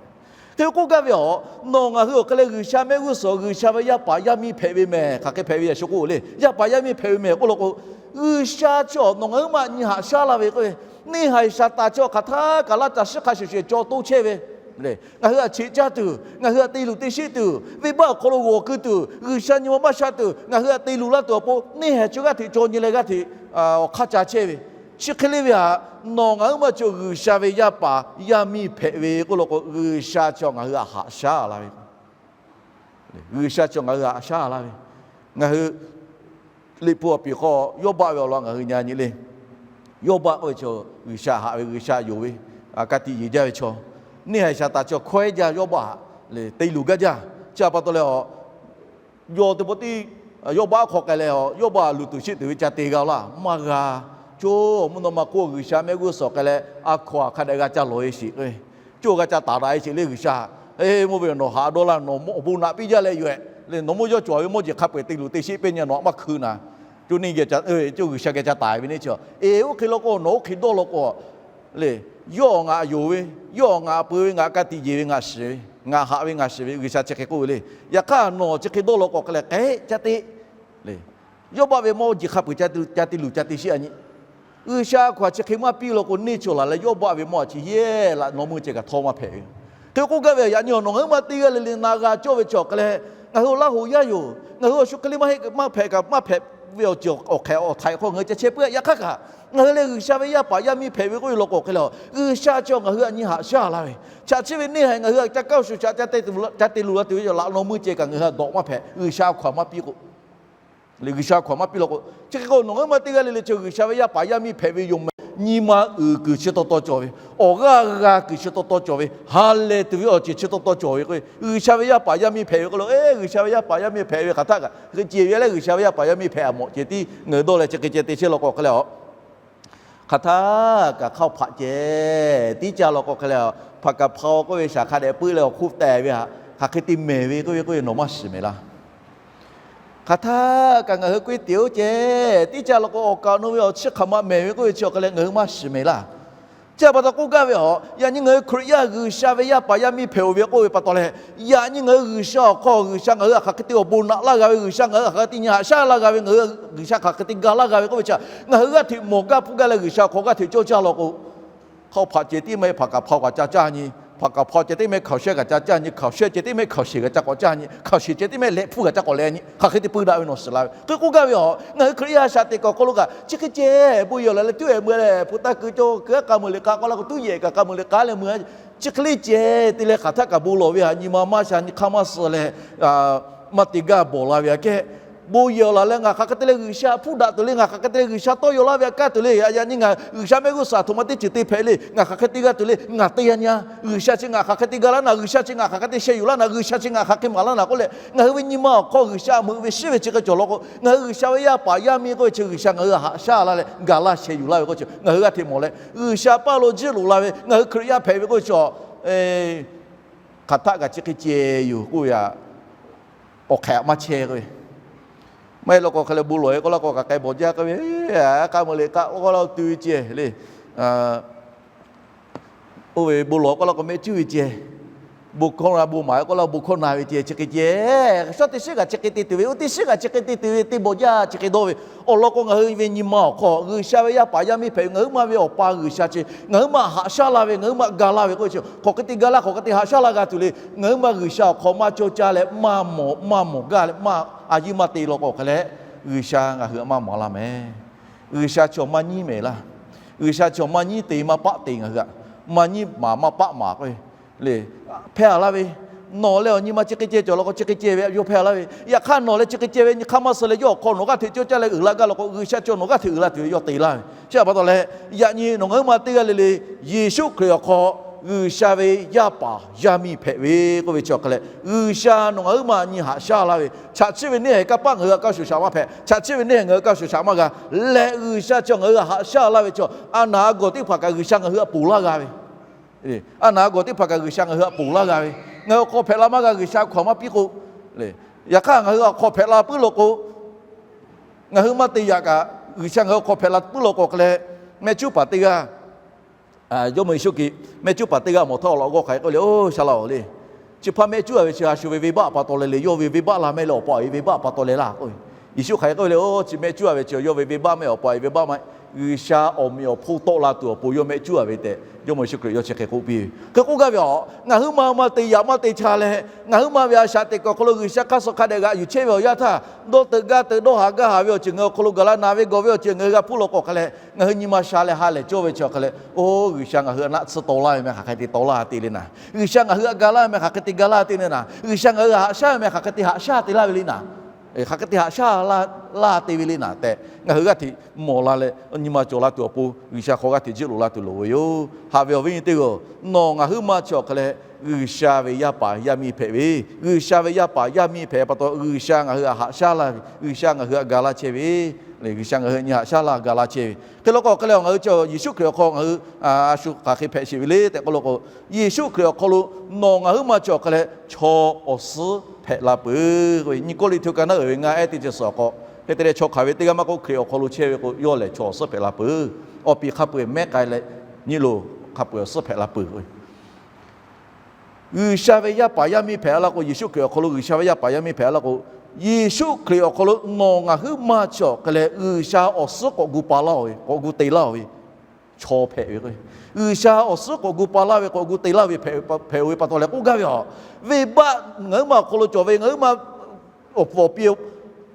Hk'e k'oˆ gaˇ ve aˬ, nawˬ ngaˬ hui awˬ hk'e leh G'uiˬsha mehˆ g'uˇ suhˍ G'uiˬsha ve yaˇ paˍ yaˇ miˇ hpehꞈ ve mehˬ, hk'aˬ hk'e hpehꞈ ve yaꞈ shu k'oˆ le. Yaˇ paˍ yaˇ miˇ hpehꞈ ve mehˬ k'oˆ law k'o, G'uiˬsha chi awˬ nawˬ ngaˬ huiˉ ma nyi haꞈ shaˉ laˇ ve k'o, Neˇ haiˬ Saˍtanˍ chi hk'aˬ htaˇ kaꞈ laˇ caˬ shiˉ hk'a shuˍ shuˍ cawˬ toˇ chehˇ ve. Ngaˬ hui htaꞈ cheꞈ caˇ tuˬ, ngaˬ hui htaꞈ te luˬ te sheˆ tuˬ, venˇbaˆ awˬ hk'aw lo g'awˬ keu tuˬ, G'uiˬsha nyi ma maˇ sha tuˬ, ngaˬ hui htaꞈ te luˬ laˇ tuˬ awˬ pon neˇ haiˬ chi g'aˇ hteꞈ cawˬ nyi leh g'aˇ hteꞈ awˬ hk'aˇ ca chehˇ ve. Chi hk'e le ve htaꞈ nawˬ ngaˬ huiˉ ma chi G'uiˬsha ve yaˇ paˍ yaˇ miˇ hpehꞈ ve k'oˆ law k'o, G'uiˬsha chi ngaˬ hui htaꞈ haꞈ shaˉ la ve. G'uiˬsha chi ngaˬ hui htaꞈ haꞈ shaˉ la ve. Ngaˬ hui Liꞈ hpu awˬ piˍ hk'aw Yawˇbaˆ ve awˬ lawn ngaˬ hui nyi nyi le. Yawˇbaˆ k'oˆ ve chaw G'uiˬsha haꞈ ve, G'uiˬsha yonˍ ve, ka tiꞈ yeˬ jaˇ ve chaw. Neˇ haiˬ Saˍtanˍ chi hkawehˉ jaˇ Yawˇbaˆ htaꞈ le te luˬ gaˇ jaˇ. Chi pa taw leh a, yawˇ teˇ pawˆ tiˉ Yawˇbaˆ hk'aw k'ai leh a, Yawˇbaˆ luˬ tuˬ sheˆ tuˬ ve ca te g'a laˇ maˇ g'a. Coˇ mvuhˇ naw ma hk'oˆ G'uiˬsha mehˆ g'uˇ suhˍ k'ai leh a hkaw a hk'a dehꞈ g'a ca lawˬ ve sheˍ k'o, coˇ g'a ca taˍ daꞈ ve sheˍ le G'uiˬsha. Eˬ, mvuhˇ ve nawˬ haꞈ dawˇ laˇ, nawˬ awˬ bon naꞈ piˇ jaˇ leh yoˬ. Leh nawˬ mawˇ yawˇ cawˬ ve mawˇ jeˬ hk'a peu-eˬ te luˬ te sheˆ pehˇ nyi nawˬ htaꞈ maˇ hkui naˍ. Coˇ neˇ geh coˇ G'uiˬsha geh ca taˍ ve neˇ chi. Eˬ, oˇ hk'e law k'o nawˬ oˇ hk'e dawˇ law k'o le, yawˇ ngaˬ yonˍ ve, yawˇ ngaˬ peu ve, ngaˬ ka tiꞈ yeˬ ve, ngaˬ shiˍ ve, ngaˬ haꞈ ve, ngaˬ shiˍ ve, G'uiˬsha chi hk'e k'oˆ ve le. Yaꞈ hk'aˇ nawˬ chi hk'e dawˇ law k'o hk'e leh k'ehˉ ca te le. Yawˇbaˆ ve mawˇ jeˬ hk'a peu-eˬ ca te luˬ ca te sheˆ a nyi. G'uiˬsha hk'aˬ chi hk'e maˇ piˇ law k'o neˇ cawˬ laˬ leh Yawˇbaˆ ve mawˇ chi yehˇ laꞈ nawˬ meuˇ ceh kaꞈ htawˇ maˇ hpehꞈ ve. Hk'e k'oˆ gaˇ ve yaꞈ nyi nawˬ ngaˬ huiˉ ma teˇ g'aˇ le le na g'a cawˇ ve chi awˬ hk'e leh, ngaˬ hui awˬ laˇ hoꞈ yaˇ yoˬ. Ngaˬ hui awˬ shu hk'e le maˇ heˆ maˇ hpehꞈ kaꞈ maˇ hpehꞈ ve awˬ ceuˬ awˬ hk'ehꞈ awˬ htaiꞈ hk'aw ngaˬ hui ca chehˇ puiˉ. Yaꞈ hk'aˇ kaꞈ ngaˬ hui leh G'uiˬsha ve yaˇ paˍ yaˇ miˇ hpehꞈ ve k'oˆ ve law k'o hk'e leh, G'uiˬsha chi ngaˬ hui htaꞈ nyi haꞈ shaˉ la ve. Chaꞈ chiˆ ve neˇ haiˬ ngaˬ hui htaꞈ ca kaˇ shuˍ shaꞈ ca te luˬ la tuˬ ve laꞈ nawˬ meuˇ ceh kaꞈ ngaˬ hui htaꞈ dawꞈ maˇ hpehꞈ. G'uiˬsha hk'aˬ maˇ piˇ k'o le, G'uiˬsha hk'aˬ maˇ piˇ law k'o, chi hk'e k'o nawˬ ngaˬ huiˉ ma teˇ g'aˇ le le chi G'uiˬsha ve yaˇ paˍ yaˇ miˇ hpehꞈ ve yoˬ meh. Nyi ma uiˍ kuiˬ chi taw taw cawˬ ve, awˬ g'aˇ g'a kuiˬ chi taw taw cawˬ ve, ha lehˬ tuˬ ve awˬ ceuˬ chi taw taw cawˬ ve k'o, G'uiˬsha ve yaˇ paˍ yaˇ miˇ hpehꞈ ve k'o lo, G'uiˬsha ve yaˇ paˍ yaˇ miˇ hpehꞈ ve hk'aˬ htaˇ kaꞈ hk'e ceh ve leh G'uiˬsha ve yaˇ paˍ yaˇ miˇ hpehꞈ a mawꞈ ceh tiˉ ngaˬ hui dawˇ leh chi hk'e ceh te chehˇ law k'o hk'e leh a hk'aˬ htaˇ kaꞈ hk'aˇ hpaꞈ ceh tiˉ ca law k'o hk'e leh, hpaꞈ kaꞈ hpaw k'oˆ ve shaˍ hk'a dehꞈ puiˉ leh awˬ hk'oˆ teh ve htaꞈ hk'aˬ hk'e te mehˍ ve k'oˆ ve k'oˆ ve nawˬ maˇ shiˍ mehˍ laˇ. Hk'aˬ htaˇ kaꞈ ngaˬ hui k'oˆ ve teꞈ oˇ ceh tiˉ ca law k'o awˬ kaˍ awˬ nu ve awˬ chi hk'aˬ ma mehˍ ve k'oˆ ve chi awˬ hk'e leh ngaˬ hui maˇ shiˍ mehˍ laˇ. Chi pa taw k'oˆ gaˇ ve a, yaꞈ nyi ngaˬ hui Hkriꞈ yaˇ G'uiˬsha ve yaˇ paˍ yaˇ miˇ hpehꞈ-oˬ ve k'oˆ ve pa taw leh, yaꞈ nyi ngaˬ hui G'uiˬsha awˬ hk'aw G'uiˬsha ngaˬ hui htaꞈ hk'aˬ hk'e te awˬ bon naꞈ laˇ g'a ve, G'uiˬsha ngaˬ hui htaꞈ hk'aˬ hk'e te nyi haꞈ shaˉ laˇ g'a ve, ngaˬ hui G'uiˬsha hk'aˬ hk'e te ga laˇ g'a ve k'oˆ ve chi, ngaˬ hui g'aˇ hteꞈ mawˬ gaˇ hpu gaˇ leh G'uiˬsha awˬ hk'aw g'aˇ hteꞈ cawˇ caˇ law k'o, hk'aw hpaꞈ ceh tiˉ meh hpaꞈ kaꞈ hpaw kaꞈ ca caˇ nyi, hpaꞈ kaꞈ hpaw ceh tiˉ meh hkaoˍ shehˇ kaꞈ ca caˇ nyi, hkaoˍ shehˇ ceh tiˉ meh hkaoˍ sheˍ kaꞈ ca k'awꞈ caˇ nyi, hkaoˍ sheˍ ceh tiˉ meh lehꞈ hpfuhˇ kaꞈ ca k'awꞈ leh nyi, hk'aˬ hk'e te pui daꞈ ve nawˬ shiˍ la ve k'oˆ k'oˆ gaˇ ve a. Ngaˬ hui Hkriꞈ yaˇ shaꞈ teꞈ kaꞈ awˬ hk'aw lo kaꞈ chi hk'e ceh bon yehˬ lawˬ leh tuˉ ehˍ mui leh hpu taˇ keu cawˇ keu aˉ k'a meuˬ le k'a k'oˆ la k'o tuˉ yehˬ kaꞈ k'a meuˬ le k'a leh mui chi hk'e le ceh te leh hk'aˬ htaˇ kaꞈ bon lawˬ ve htaꞈ nyi ma maˇ sha nyi hk'aˇ maˇ suh leh maˇ te gaˇ bawˬ la ve aꞈ kehˉ, bon yehˬ laˬ leh ngaˬ hk'aˬ hk'e te leh G'uiˬsha hpfuhˇ daꞈ tuˬ le, ngaˬ hk'aˬ hk'e te leh G'uiˬsha tawˇ yaw laˇ ve aꞈ kaˇ tuˬ le. Yaꞈ nyi ngaˬ G'uiˬsha mehˆ g'uˇ suhˍ aˬ htoꞈ ma teˇ ceuˬ te hpehꞈ le, ngaˬ hk'aˬ hk'e te g'a tuˬ le, ngaˬ te yaꞈ nyi a, G'uiˬsha chi ngaˬ hk'aˬ hk'e te ga laˇ naˍ, G'uiˬsha chi ngaˬ hk'aˬ hk'e te sheh yuˬ laˇ naˍ, G'uiˬsha chi ngaˬ hk'aˬ hk'e maˍ laˇ naˍ k'oˆ leh ngaˬ hui ve nyi ma awˬ hk'aw G'uiˬsha meuꞈ ve shiˉ ve chi hk'e cawˬ law k'o, ngaˬ hui G'uiˬsha ve yaˇ paˍ yaˇ miˇ k'oˆ ve chi G'uiˬsha ngaˬ hui htaꞈ haꞈ shaˉ la leh gaˬ laˇ sheh yuˬ laˇ ve k'oˆ ve chi ngaˬ hui g'aˇ hteꞈ mawˬ leh, G'uiˬsha paˇ lo jiˇ loꞈ la ve ngaˬ hui Hkriꞈ yaˇ hpehꞈ ve k'oˆ ve chi hk'aˬ htaˆ kaꞈ chi hk'e ceh yoˬ k'oˆ ve a, awˬ hk'ehꞈ maˇ chehˇ k'oˆ ve. Maˇ heˆ law k'o hk'e leh bon lawˬ e k'oˆ la k'o kaꞈ k'ai bawˬ jaˇ k'oˆ ve, a k'a meuˬ le k'a k'oˆ la tu ve ceh le. Oˇ ve bon lawˬ k'oˆ la k'o mehˆ cuˉ ve ceh, bon hkawˇ na bon maˍ k'oˆ la bon hkawˇ na ve ceh chi hk'e ceh, shawˉ teˇ shiˉ kaꞈ chi hk'e te tuˬ ve, oˇ teˇ shiˉ kaꞈ chi hk'e te tuˬ ve te bawˬ jaˇ chi hk'e dawˇ ve. Awˬ lawn k'o ngaˬ hui ve nyi ma awˬ hk'aw G'uiˬsha ve yaˇ paˍ yaˇ miˇ hpehꞈ ve ngaˬ huiˉ ma ve Awˬ pa G'uiˬsha chi ngaˬ huiˉ ma haꞈ shaˉ la ve, ngaˬ huiˉ ma ga laˇ ve k'oˆ ve chi hk'aˬ hk'e te ga laˇ, hk'aˬ hk'e te haꞈ shaˉ laˇ g'a tuˬ le. Ngaˬ huiˉ ma G'uiˬsha awˬ hk'aw maˇ cawˇ caˇ leh maˇ mawˬ maˇ mawˬ gaˇ leh maˇ a yiˇ maˇ te law k'o hk'e leh, G'uiˬsha ngaˬ hui htaꞈ maˇ maˍ laˇ mehˍ. G'uiˬsha chi awˬ maˇ nyiˉ mehˍ laˇ. G'uiˬsha chi awˬ maˇ nyiˉ te maˇ paˆ te ngaˬ hui htaꞈ maˇ nyiˉ maˍ maˇ paˆ maˍ k'oˆ ve le. Hpehˇ a laˇ ve, nawˬ leh awˬ nyi ma chi hk'e ceh cawˬ law k'o chi hk'e ceh ve yawˇ hpehˇ a laˇ ve. Yaꞈ hk'aˇ nawˬ leh chi hk'e ceh ve nyi hk'aˇ maˇ suh leh yawˇ awˬ hk'aw nawˬ g'aˇ hteꞈ cawˇ caˇ leh uiˍ la gaˇ law k'o, G'uiˬsha chi nawˬ g'aˇ hteꞈ uiˍ la tuˬ ve yawˇ te laˇ ve. Chi pa taw leh, yaꞈ nyi nawˬ ngaˬ huiˉ ma teˇ g'aˇ le le Yeˍsuˆ Hkriꞈ awˬ hk'aw G'uiˬsha ve yaˇ paˍ yaˇ miˇ hpehꞈ ve k'oˆ ve chi awˬ hk'e leh, G'uiˬsha nawˬ ngaˬ huiˉ ma nyi haꞈ shaˉ laˇ ve. Chaꞈ chiˆ ve neˇ haiˬ kanˇ paˆ ngaˬ hui htaꞈ kaˇ shuˍ shaꞈ maˇ hpehꞈ. Chaꞈ chiˆ ve neˇ haiˬ ngaˬ hui kaˇ shuˍ shaꞈ maˇ g'a. Leh G'uiˬsha chi ngaˬ hui htaꞈ haꞈ shaˉ laˇ ve chi a naˍ a gawˬ teˇ hpaˍ kaꞈ G'uiˬsha ngaˬ hui htaꞈ ponˬ laˇ g'a ve. A naˍ a gawˬ teˇ hpaˍ kaꞈ G'uiˬsha ngaˬ hui htaꞈ ponˬ laˇ g'a ve. Ngaˬ hui awˬ hk'aw hpehꞈ la maˇ g'a, G'uiˬsha hkawˇ maˇ piˇ k'o. Yaꞈ hk'aˇ ngaˬ hui awˬ hk'aw hpehꞈ la puiˉ law k'o, ngaˬ hui maˇ te yaꞈ kaꞈ G'uiˬsha ngaˬ hui awˬ hk'aw hpehꞈ la puiˉ law k'o hk'e leh, mehˆ cuˉ paˍ teˇ g'aˇ, Jawˇmawˇ Yeˍsuˆ Hkriꞈ mehˆ cuˉ paˍ teˇ g'aˇ mawˬ htaˇ awˬ laꞈ g'awˇ hk'aˬ hk'e k'oˆ le, Oˇ shaˍ laꞈ-oˬ le, chi hpaˇ mehˆ cuˉ a ve chi a shu ve venˇbaˆ pa taw leh le, yawˇ ve venˇbaˆ laˇ mehˆ leh awˬ pa awˬ e venˇbaˆ pa taw leh laˇ k'oˆ ve. Yeˍsuˆ hk'aˬ hk'e k'oˆ ve le, Oˇ chi mehˆ cuˉ a ve chi yawˇ ve venˇbaˆ mehˆ awˬ pa awˬ e venˇbaˆ maˇ heˆ. G'uiˬsha awˬ meꞈ awˬ hponˇ tawˆ la tuˬ awˬ pon yawˇ mehˆ cuˉ a ve tehꞈ Jawˇmawˇ Yeˍsuˆ Hkriꞈ yawˇ chi hk'e k'oˆ piˇ ve. Hk'e k'oˆ gaˇ ve a, ngaˬ huiˉ ma maˇ te yaꞈ maˇ te cha leh, ngaˬ huiˉ ma ve a shaꞈ teꞈ kuiˬ awˬ hk'aw lo G'uiˬsha hk'aˇ suh hk'a dehꞈ g'aꞈ yuˬ chehˇ ve awˬ yanˇ htaˇ, dawˇ teuꞈ gaˇ teuꞈ dawˇ haˍ gaˇ haˍ ve awˬ ceuˬ ngaˬ hui awˬ hk'aw lo gaˬ la na ve gawˬ ve awˬ ceuˬ ngaˬ hui g'a hpuˇ law k'o hk'a leh, ngaˬ hui nyi ma sha leh ha lehˬ cawˇ ve chi awˬ hk'a leh, oˇ G'uiˬsha ngaˬ hui a naˆ tsuhˇ taw laˇ ve meh hk'aˬ hk'e te taw laˇ te le naˍ. G'uiˬsha ngaˬ hui a ga laˇ ve meh hk'aˬ hk'e te ga laˇ te le naˍ. G'uiˬsha ngaˬ hui a haꞈ shaˉ ve meh hk'aˬ hk'e te haꞈ shaˉ te laˇ ve le naˍ. Hk'aˬ hk'e te haꞈ shaˉ laˇ te ve le naˍ tehꞈ ngaˬ hui g'aˇ hteꞈ mawˬ la leh nyi ma cawˬ la tuˬ awˬ pon G'uiˬsha hk'aw g'aˇ hteꞈ jiˇ loꞈ la tuˬ loˍ ve yoˬ. Haꞈ ve awˬ viˉ nyi teˇ g'aˇ-oˬ, nawˬ ngaˬ huiˉ ma chi awˬ hk'a leh G'uiˬsha ve yaˇ paˍ yaˇ miˇ hpehꞈ ve, G'uiˬsha ve yaˇ paˍ yaˇ miˇ hpehꞈ pa taw, G'uiˬsha ngaˬ hui a haꞈ shaˉ laˇ ve, G'uiˬsha ngaˬ hui a ga laˇ chehˇ ve, G'uiˬsha ngaˬ hui nyi haꞈ shaˉ laˇ ga laˇ chehˇ ve. Hk'e law k'o hk'e leh ngaˬ hui chi Yeˍsuˆ Hkriꞈ awˬ hk'aw ngaˬ hui a shu hk'aˬ hk'e hpehꞈ sheˍ ve le tehꞈ k'oˆ law k'o, Yeˍsuˆ Hkriꞈ awˬ hk'aw lo nawˬ ngaˬ huiˉ ma chi awˬ hk'a leh chaw awˬ suhˉ hpehꞈ la peuˬ. Nyi Kawˇrenˍhtuˆ ka naˉ uiˍ ve ngaˇ ehˉ teˇ chi suhˍ awˬ hk'aw, hk'e te leh chaw hk'aˬ ve teˇ g'aˇ maˇ k'oˆ, Hkriꞈ awˬ hk'aw lo chehˇ ve k'o, yawˇ lehˬ chaw awˬ suhˉ hpehꞈ la peuˬ. Awˬ piˍ hk'a peu-eˬ mehˉ k'ai leh, nyi loˬ, hk'a peu-eˬ awˬ suhˉ hpehꞈ la peuˬ. G'uiˬsha ve yaˇ paˍ yaˇ miˇ hpehꞈ laˇ k'o, Yeˍsuˆ Hkriꞈ awˬ hk'aw lo G'uiˬsha ve yaˇ paˍ yaˇ miˇ hpehꞈ laˇ k'o, Yeˍsuˆ Hkriꞈ awˬ hk'aw lo nawˬ ngaˬ huiˉ ma chi awˬ hk'a leh G'uiˬsha awˬ suhˉ k'awꞈ gu pa laˇ-oˬ ve, k'awꞈ gu te laˇ-oˬ ve chaw hpehꞈ ve k'o, G'uiˬsha awˬ suhˉ k'awꞈ gu pa laˇ ve, k'awꞈ gu te laˇ ve hpehꞈ-oˬ ve pa taw leh k'oˆ gaˇ ve a, venˇbaˆ ngaˬ huiˉ ma awˬ hk'aw lo cawˬ ve ngaˬ huiˉ ma awˬ pfuhˍ awˬ pi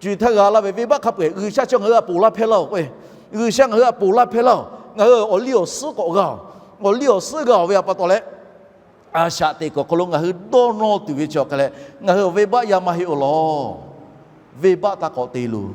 cuˬ htaˇ g'a laˇ ve venˇbaˆ hk'a peu-eˬ G'uiˬsha chi ngaˬ hui htaꞈ ponˬ laˇ hpehˇ laˇ-oˬ k'o, G'uiˬsha ngaˬ hui htaꞈ ponˬ laˇ hpehˇ laˇ-oˬ. Ngaˬ hui awˬ liˇ awˬ suhˉ k'awꞈ g'a-oˬ. Awˬ liˇ awˬ suhˉ g'a-oˬ ve a pa taw leh, a shaꞈ teꞈ kuiˬ awˬ hk'aw lo ngaˬ hui dawˇ nawˇ tuˬ ve chi awˬ hk'a leh, ngaˬ hui awˬ venˇbaˆ yaˇ maˇ heˆ-oˬ lawˬ. Venˇbaˆ taˇ k'awꞈ te loˬ.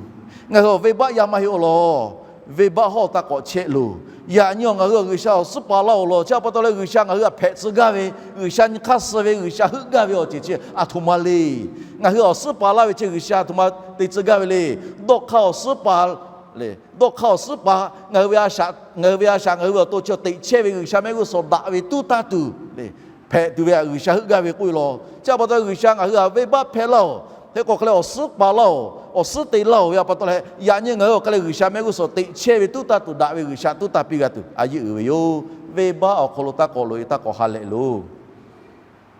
Ngaˬ hui awˬ venˇbaˆ yaˇ maˇ heˆ-oˬ lawˬ. Venˇbaˆ hawˇ taˇ k'awꞈ chehˆ loˬ. Yaꞈ nyi awˬ ngaˬ hui awˬ G'uiˬsha awˬ suhˉ pa laˇ-oˬ lawˬ. Chi a pa taw leh G'uiˬsha ngaˬ hui htaꞈ hpehꞈ tcuh gaˇ ve, G'uiˬsha nyi hk'aˇ suh ve, G'uiˬsha heuˆ gaˇ ve awˬ ceuˬ chi aˬ htoꞈ ma le. Ngaˬ hui awˬ suhˉ pa laˇ ve chi G'uiˬsha aˬ htoꞈ ma te tcuh gaˇ ve le. Dawˇ hk'aˇ awˬ suhˉ pa le. Dawˇ hk'aˇ awˬ suhˉ pa ngaˬ hui ve a shaꞈ, ngaˬ hui ve a shaꞈ, ngaˬ hui ve awˬ to chi teꞈ chehˇ ve G'uiˬsha mehˆ g'uˇ suhˍ daꞈ ve tuˉ taˇ tuˬ le, hpehꞈ tuˬ ve a G'uiˬsha heuˆ gaˇ ve k'oˆ ve lawˬ. Chi a pa taw G'uiˬsha ngaˬ hui htaꞈ venˇbaˆ hpehˇ laˇ-oˬ. Hk'e k'o hk'a leh awˬ suhˉ pa laˇ-oˬ, awˬ suhˉ te laˇ-oˬ ve a pa taw leh, yaꞈ nyi ngaˬ hui awˬ hk'a leh G'uiˬsha mehˆ g'uˇ suhˍ teꞈ chehˇ ve tuˉ taˇ tuˬ daꞈ ve G'uiˬsha tuˉ taˇ piˇ g'a tuˬ a yeˇ uiˍ ve yoˬ. Venˇbaˆ awˬ hk'aw lo taˇ k'awꞈ loꞈ-e, taˇ k'awꞈ ha lehˬ loˬ.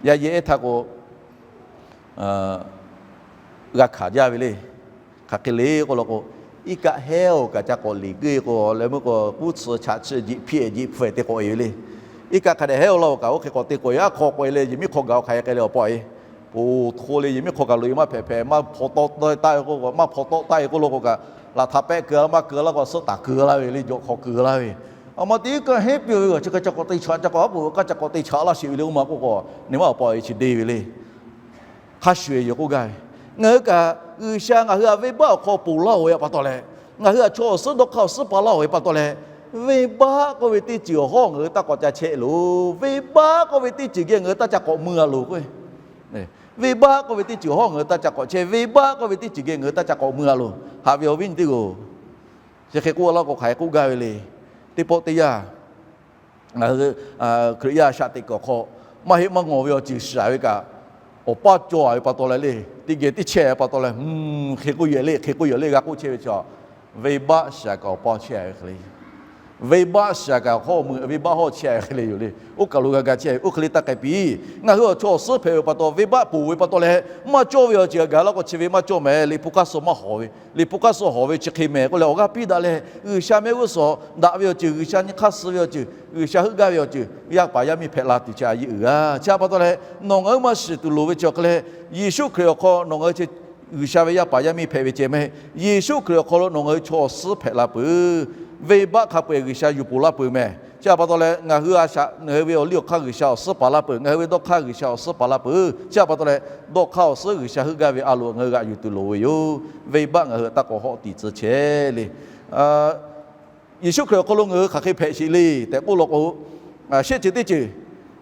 Yaˇ yehˬ ehˉ htaˇ k'o, g'a hkanˍ jaˇ ve le. Hk'aˬ hk'e le k'oˆ law k'o, iˉ kaˆ hehˉ-oˬ kaꞈ ca k'awꞈ liꞈ geuˆ k'o leh meuˇ k'o, kuˉ tsuhˇ chaꞈ chi jeꞈ hpiˇ-ehˍ jeꞈ hpu-ehˍ te k'awꞈ-e ve le. Iˉ kaˆ hk'a dehꞈ hehˉ-oˬ laˇ-oˬ kaꞈ oˇ hk'e k'awꞈ te k'awꞈ-e, aˉ hk'aw k'awꞈ-e leh yehˬ miˉ hk'aw gaˬ-oˬ hk'aˬ hk'e leh awˬ pa-e, poˬ hto le yehˬ miˉ hk'aw gaˬ loꞈ-e maˇ hpehꞈ hpehꞈ, maˇ hpaw tawˆ taˆ-e k'o, maˇ hpaw tawˆ taˆ-e k'oˆ law k'o kaꞈ, laꞈ htaꞈ pehˆ keu-a maˇ keu laˇ k'o, suhˉ taˍ keu laˇ ve le, jawꞈ hk'aw keu laˇ ve. Aˬ ma te iˉ kaˆ hehˉ piˇ ve g'aꞈ chi kaꞈ ca k'awꞈ te chaꞈ, ca k'awꞈ aˉ poꞈ kaꞈ ca k'awꞈ te chaꞈ laˇ sheˍ ve le, oˇ ma k'oˆ k'o, neˇ maˇ awˬ pa-e chi deˇ ve le. Hk'a shuˍ-eˬ yoˬ k'oˆ gaˇ ve, ngaˬ hui kaꞈ G'uiˬsha ngaˬ hui htaꞈ venˇbaˆ awˬ hk'aw ponˬ laˇ-oˬ ve a pa taw leh, ngaˬ hui htaꞈ chaw awˬ suhˉ dawˇ hk'aˇ awˬ suhˉ pa laˇ-oˬ ve pa taw leh, venˇbaˆ k'oˆ ve teˇ ceuˬ awˬ hawˉ ngaˬ hui taˇ k'awꞈ ca chehˇ loˬ. Venˇbaˆ k'oˆ ve teˇ ceuˬ geh ngaˬ hui taˇ ca k'awꞈ mui-a loˬ k'o, venˇbaˆ k'oˆ ve teˇ ceuˬ awˬ hawˉ ngaˬ hui taˇ ca k'awꞈ chehˇ. Venˇbaˆ k'oˆ ve teˇ ceuˬ geh ngaˬ hui taˇ ca k'awꞈ mui-a loˬ. Haꞈ ve awˬ viˉ nyi teˇ g'aˇ-oˬ, chi hk'e k'oˆ laˇ k'o hk'aˬ hk'e k'oˆ gaˇ ve le. Teˇ pawˆ teˇ yanˇ, ngaˬ hui Hkriꞈ yaˇ shaꞈ teꞈ kuiˬ awˬ hk'aw maˇ heˆ maˇ ngawˬ ve awˬ ceuˬ shiˍ ve kaꞈ, awˬ paˇ cawˬ-a ve pa taw leh le, teˇ geh teˇ chehˇ ve pa taw leh, hk'e k'oˆ yehˬ le, hk'e k'oˆ yehˬ le g'a k'oˆ chehˇ ve chi, venˇbaˆ shiˍ kaꞈ awˬ paˇ chehˇ ve hk'e le. Venˇbaˆ shiˍ kaꞈ awˬ hawˉ mui venˇbaˆ hawˉ chehˇ ve hk'e le yoˬ le. Oˇ kaˬ lo g'a ga chehˇ ve oˇ hk'e le taˇ k'ai piˇ. Ngaˬ hui awˬ chaw awˬ suhˉ hpehꞈ ve pa taw, venˇbaˆ ponˬ ve pa taw leh, maˇ cawˇ ve awˬ ceuˬ g'a gaˬ laˇ k'o chi ve maˇ cawˇ mehˍ. Liꞈ hpu hk'aˇ suh maˇ hawˍ ve, Liꞈ hpu hk'aˇ suh hawˍ ve chi hk'e mehˍ k'oˆ leh awˬ g'aˇ piˇ daꞈ leh, G'uiˬsha mehˆ g'uˇ suhˍ daꞈ ve awˬ ceuˬ, G'uiˬsha nyi hk'aˇ suh ve awˬ ceuˬ, G'uiˬsha heuˆ gaˇ ve awˬ ceuˬ, yaˇ paˍ yaˇ miˇ hpehꞈ la tuˬ chi a yeˇ uiˍ g'a. Chi a pa taw leh, nawˬ ngaˬ hui maˇ shiˍ tuˬ loˍ ve chi awˬ hk'e leh, Yeˍsuˆ Hkriꞈ awˬ hk'aw nawˬ ngaˬ hui chi G'uiˬsha ve yaˇ paˍ yaˇ miˇ hpehꞈ ve ceh mehˍ. Yeˍsuˆ Hkriꞈ awˬ hk'aw lo nawˬ ngaˬ hui chaw awˬ suhˉ hpehꞈ la peuˬ. Venˇbaˆ hk'a peu-eˬ G'uiˬsha yuˬ ponˬ laˇ peuˬ mehˍ. Chi a pa taw leh, ngaˬ hui a shaꞈ ngaˬ hui ve awˬ liˇ awˬ hk'aˇ G'uiˬsha awˬ suhˉ paˍ laˇ peuˬ. Ngaˬ hui ve dawˇ hk'aˇ G'uiˬsha awˬ suhˉ paˍ laˇ peuˬ. Chi a pa taw leh, dawˇ hk'aˇ awˬ suhˉ G'uiˬsha heuˆ gaˇ ve a loꞈ ngaˬ hui g'aꞈ yuˬ tuˬ loˍ ve yoˬ. Venˇbaˆ ngaˬ hui taˇ k'awꞈ hawˆ tiꞈ tcuh chehˇ le. Yeˍsuˆ Hkriꞈ awˬ hk'aw lo ngaˬ hui hk'aˬ hk'e hpehꞈ sheˍ le tehꞈ k'oˆ law k'o, shehˆ ceuˬ teˇ ceuˬ,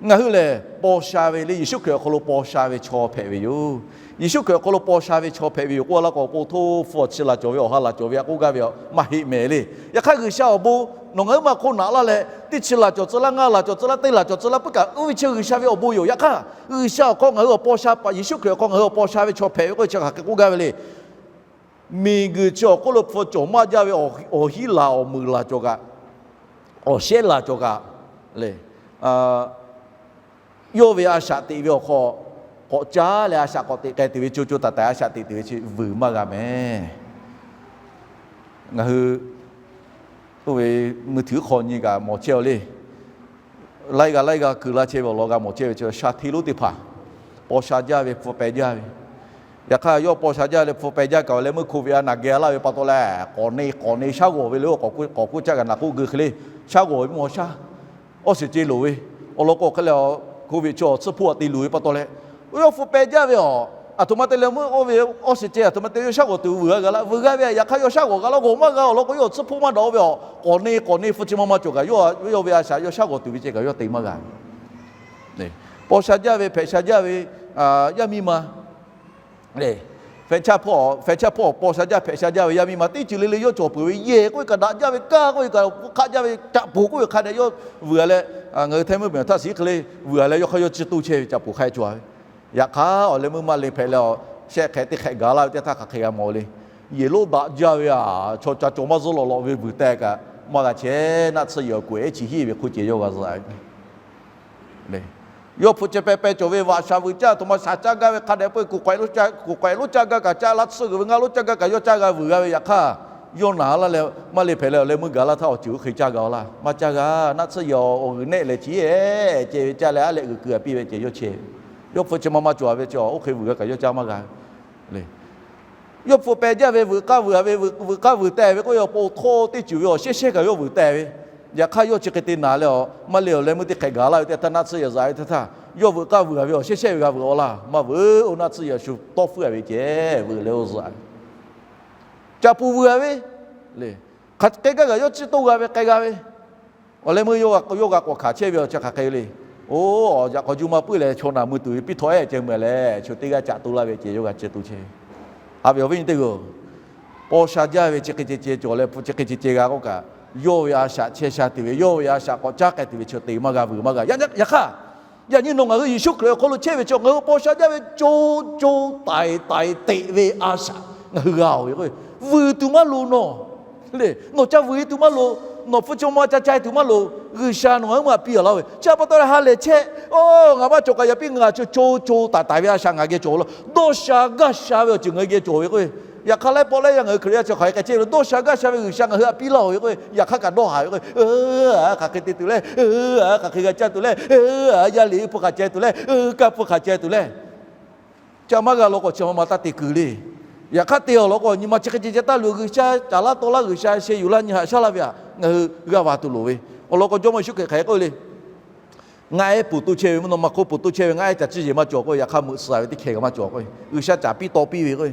ngaˬ hui lehˬ paw sha ve le. Yeˍsuˆ Hkriꞈ awˬ hk'aw lo paw sha ve chaw hpehꞈ ve yoˬ. Yeˍsuˆ Hkriꞈ awˬ hk'aw lo paw sha ve chaw hpehꞈ ve yoˬ k'oˆ laˇ k'o, po htoˇ hpu awˬ chi laˬ cawˬ ve awˬ ha laˬ cawˬ ve a k'oˆ gaˇ ve a maˇ heˆ mehˍ le. Yaꞈ hk'aˇ G'uiˬsha awˬ bon nawˬ ngaˬ huiˉ ma hk'oˆ naꞈ laˇ leh, teˇ chi laˬ cawˬ tcuh laˇ, ngaˇ laˬ cawˬ tcuh laˇ, teˇ laˬ cawˬ tcuh laˇ puiˉ kaꞈ, oˇ ve chi G'uiˬsha ve awˬ bon yoˬ. Yaꞈ hk'aˇ G'uiˬsha awˬ hk'aw ngaˬ hui awˬ paw sha paˍ, Yeˍsuˆ Hkriꞈ awˬ hk'aw ngaˬ hui awˬ paw sha ve chaw hpehꞈ ve k'oˆ ve chi hk'aˬ hk'e k'oˆ gaˇ ve le. Miˬguiˬ chi awˬ hk'oˆ lo hpu cawˬ maˇ jaˇ ve awˬ hiˉ laˬ awˬ meuˍ laˬ cawˬ kaꞈ, awˬ shehˉ laˬ cawˬ kaꞈ le, yawˇ ve a shaꞈ teꞈ ve awˬ hk'aw k'awꞈ caˉ leh a shaꞈ k'awꞈ teꞈ k'ai tuˬ ve co co taiˍ taiˍ a shaꞈ teꞈ tuˬ ve chi vuiˬ maˇ g'a mehˍ. Ngaˬ hui Oˇ ve mui htuiˉ hk'aw nyi kaꞈ mawˬ chehˇ-aw le. Laiˉ g'aˇ laiˉ g'aˇ keu laˇ chehˇ ve awˬ lawn g'a mawˬ chehˇ ve chi sha hteˇ lonˉ teˇ hpaˍ paw sha jaˇ ve, hpu peh jaˇ ve. Yaꞈ hk'aˇ yawˇ paw sha jaˇ leh hpu peh jaˇ kaꞈ awˬ leh meuˇ hk'oˆ ve a naˬ geh laˇ ve pa taw leh, k'awꞈ neˇ k'awꞈ neˇ shaˉ g'awˬ ve le, k'awꞈ k'oˆ caˇ kaꞈ naˬ k'oˆ geu hk'e le, shaˉ g'awˬ ve mvuhˇ haw shaˉ, awˇ shiˍ ce loˍ ve, awˬ lawn k'o hk'e leh, hk'oˆ ve chaw tsuhˇ hpoˆ a te luˬ ve pa taw leh, yawˇ hpu peh jaˇ ve awˬ, aˬ htoꞈ ma te leh meuˇ oˇ ve awˇ shiˍ ce aˬ htoꞈ ma te yawˇ shaˉ g'awˬ tuˬ vuiˬ g'a g'a laˇ, vuiˬ g'a ve. Yaꞈ hk'aˇ yawˇ shaˉ g'awˬ g'a laˇ, g'awˬ maˇ g'a awˬ lawn k'o yawˇ tsuhˇ hpoˆ maˇ dawꞈ ve awˬ, k'awꞈ neˇ k'awꞈ neˇ hpu chi ma ma cawˬ kaꞈ yawˇ, yawˇ ve a shaꞈ yawˇ shaˉ g'awˬ tuˬ ve ceh kaꞈ yawˇ te maˇ g'a ve. Paw sha jaˇ ve, hpehꞈ sha jaˇ ve yaˇ miˇ ma, hpehꞈ chaˇ hpawˇ, hpehꞈ chaˇ hpawˇ paw sha jaˇ, hpehꞈ sha jaˇ ve yaˇ miˇ ma teˇ ceuˬ le le yawˇ cawˬ peuˬ ve, yehˬ k'oˆ ve kaꞈ daꞈ jaˇ ve, kaˇ k'oˆ ve kaꞈ hk'aˆ jaˇ ve, caꞈ poˬ k'oˆ ve hk'a dehꞈ yawˇ vuiˬ g'a leh, ngaˬ hui htaiˇ meuˇ miˬ htaˇ shiˍ hk'e le vuiˬ g'a leh yawˇ hk'aˇ yawˇ ciˇ toˇ chehˇ ve, caꞈ poˬ hk'a dehꞈ cawˬ ve. Yaꞈ hk'aˇ awˬ leh meuˇ maˇ le hpehꞈ leh, shehˆ hk'ehꞈ teˇ hk'ehꞈ gaˬ laˇ ve teˇ htaˇ hk'aˬ hk'e g'a mawˬ le. Yehˬ lonˉ daꞈ jaˇ ve a, chaw ca cawˬ maˇ zuhˆ lawꞈ lawꞈ ve vuiˬ teh kaꞈ maˇ g'a chehˇ. Naˆ tsuhˇ yehˬ awˬ kuˬ ehˉ chi hiˉ ve hk'oˆ ceh yawˇ g'a zuhꞈ a ve. Yawˇ hpu ceh peh peh cawˬ ve vaꞈ shaˍ vuiˬ caˇ, aˬ htoꞈ ma shaˍ caˇ gaˇ ve hk'a dehꞈ peuˬ, kuˬ k'awehꞈ lonˉ caˇ gaˇ kaꞈ, caˇ laˇ tsuhˇ g'uiˬ ve ngaˇ lonˉ caˇ gaˇ kaꞈ yawˇ caˇ g'a vuiˬ g'a ve. Yaꞈ hk'aˇ yawˇ naˬ laˇ leh maˇ le hpehꞈ leh awˬ leh meuˇ gaˬ laˇ htaˇ awˬ ceuˬ oˇ hk'e caˇ g'a-o laˇ, maˇ caˇ g'a. Naˆ tsuhˇ yehˬ awˬ g'uiˬ nehˆ lehˬ chi ehˉ ceh ve caˇ leh aˉ lehꞈ g'uiˬ keu a piˇ ve ceh yawˇ chehˇ ve. Yawˇ hpu chi ma ma cawˬ a ve chi oˇ hk'e vuiˬ g'a kaꞈ yawˇ caˇ maˇ g'a le. Yawˇ hpu peh jaˇ ve vuiˬ k'aˇ vuiˬ a ve, vuiˬ k'aˇ vuiˬ teh ve k'oˆ ve awˬ pon htawˇ teˇ ceuˬ ve awˬ shehˇ shehˇ kaꞈ yawˇ vuiˬ teh ve. Yaꞈ hk'aˇ yawˇ chi hk'e te naˍ leh awˬ maˇ le awˬ leh meuˇ teˇ hk'ehꞈ gaˬ laˇ ve teˇ htaˇ naˆ tsuhˇ yehˬ zaꞈ ve teˇ htaˇ yawˇ vuiˬ k'aˇ vuiˬ a ve awˬ shehˇ shehˇ ve g'a vuiˬ-o laˇ, maˇ vuiˬ-oˬ. Naˆ tsuhˇ yehˬ shu tawˇ hpfuhˆ a ve ceh vuiˬ leh oˇ zuhꞈ ve. Caꞈ poˬ vuiˬ a ve le. Hk'aˬ hk'e gaˇ kaꞈ yawˇ ciˇ toˇ g'a ve k'ai g'a ve. Awˬ leh meuˇ yawˇ g'a k'awꞈ hkanˍ chehˇ ve awˬ chi hk'aˬ hk'e le. Oˇ, yaꞈ k'aw juˇ maˇ puiˉ leh chaw naˬ mui tuˬ ve piˇ htawˇ ehˉ ceh meuˬ leh chaw teˇ g'aˇ caꞈ to laˇ ve ceh yawˇ g'a ciˇ to chehˇ. Haꞈ ve awˬ viˉ nyi teˇ g'aˇ-oˬ, paw sha jaˇ ve chi hk'e ceh ceh cawˬ leh hpu chi hk'e ceh ceh g'a k'oˆ kaꞈ, yawˇ ve a shaꞈ chehˇ sha tuˬ ve, yawˇ ve a shaꞈ k'awꞈ caˉ k'ai tuˬ ve chaw te maˇ g'a vuiˬ maˇ g'a. Yaꞈ hk'aˇ yaꞈ nyi nawˬ ngaˬ hui Yeˍsuˆ Hkriꞈ awˬ hk'aw lo chehˇ ve chi ngaˬ hui paw sha jaˇ ve co co taiˍ taiˍ teꞈ ve a shaꞈ ngaˬ hui g'a-oˬ ve k'o, vuiˬ tuˬ maˇ loˍ nawˬ le. Nawˬ ca vuiˬ tuˬ maˇ loˍ. Nawˬ hpu chi ma ma ca ca tuˬ maˇ loˍ. G'uiˬsha nawˬ ngaˬ hui maˇ piˇ a laˇ ve chi pa taw leh ha lehˬ chehˇ, oˇ, ngaˬ maˇ cawˬ kaꞈ yaꞈ piˇ ngaˬ co co taiˍ taiˍ ve a shaꞈ ngaˬ geh cawˬ laˇ. Dawˇ sha gaˇ sha ve awˬ ceuˬ ngaˬ hui geh cawˬ ve k'o, yaꞈ hk'aˇ laiˉ pawˆ laiˉ yaˇ ngaˬ hui Hkriꞈ yaˇ chi hk'aˬ hk'e ceh ve dawˇ sha gaˇ sha ve G'uiˬsha ngaˬ hui htaꞈ piˇ laˇ-oˬ ve k'o, yaꞈ hk'aˇ kaꞈ dawˇ haˍ ve k'o, hk'aˬ hk'e te tuˬ le, hk'aˬ hk'e g'a caˇ tuˬ le, yaˇ liꞈ hpu hk'aˬ ceh tuˬ le, kanˇ hpu hk'aˬ ceh tuˬ le, ca maˇ g'a law k'o chi ma ma taˇ te kuiˬ le. Yaꞈ hk'aˇ te awˬ lawn k'o nyi ma chi hk'e ceh ceh taˇ loꞈ, G'uiˬsha caˍ laˇ taw laˇ, G'uiˬsha sheh yuˬ laˇ, nyi haꞈ shaˉ laˇ ve htaꞈ ngaˬ hui g'a va tuˬ loˍ ve. Awˬ lawn k'o Jawˇmawˇ Yeˍsuˆ Hkriꞈ hk'aˬ hk'e k'oˆ le, Ngaˬ ehˉ ponˬ toˇ chehˇ ve mvuhˇ naw ma hk'oˆ ponˬ toˇ chehˇ ve ngaˬ ehˉ caˬ ciˇ yeˬ maˇ cawˬ k'o, yaꞈ hk'aˇ meuꞈ suhˍ ve teˇ hkeh kaꞈ maˇ cawˬ k'o, G'uiˬsha caˍ piˇ taw piˇ ve k'o,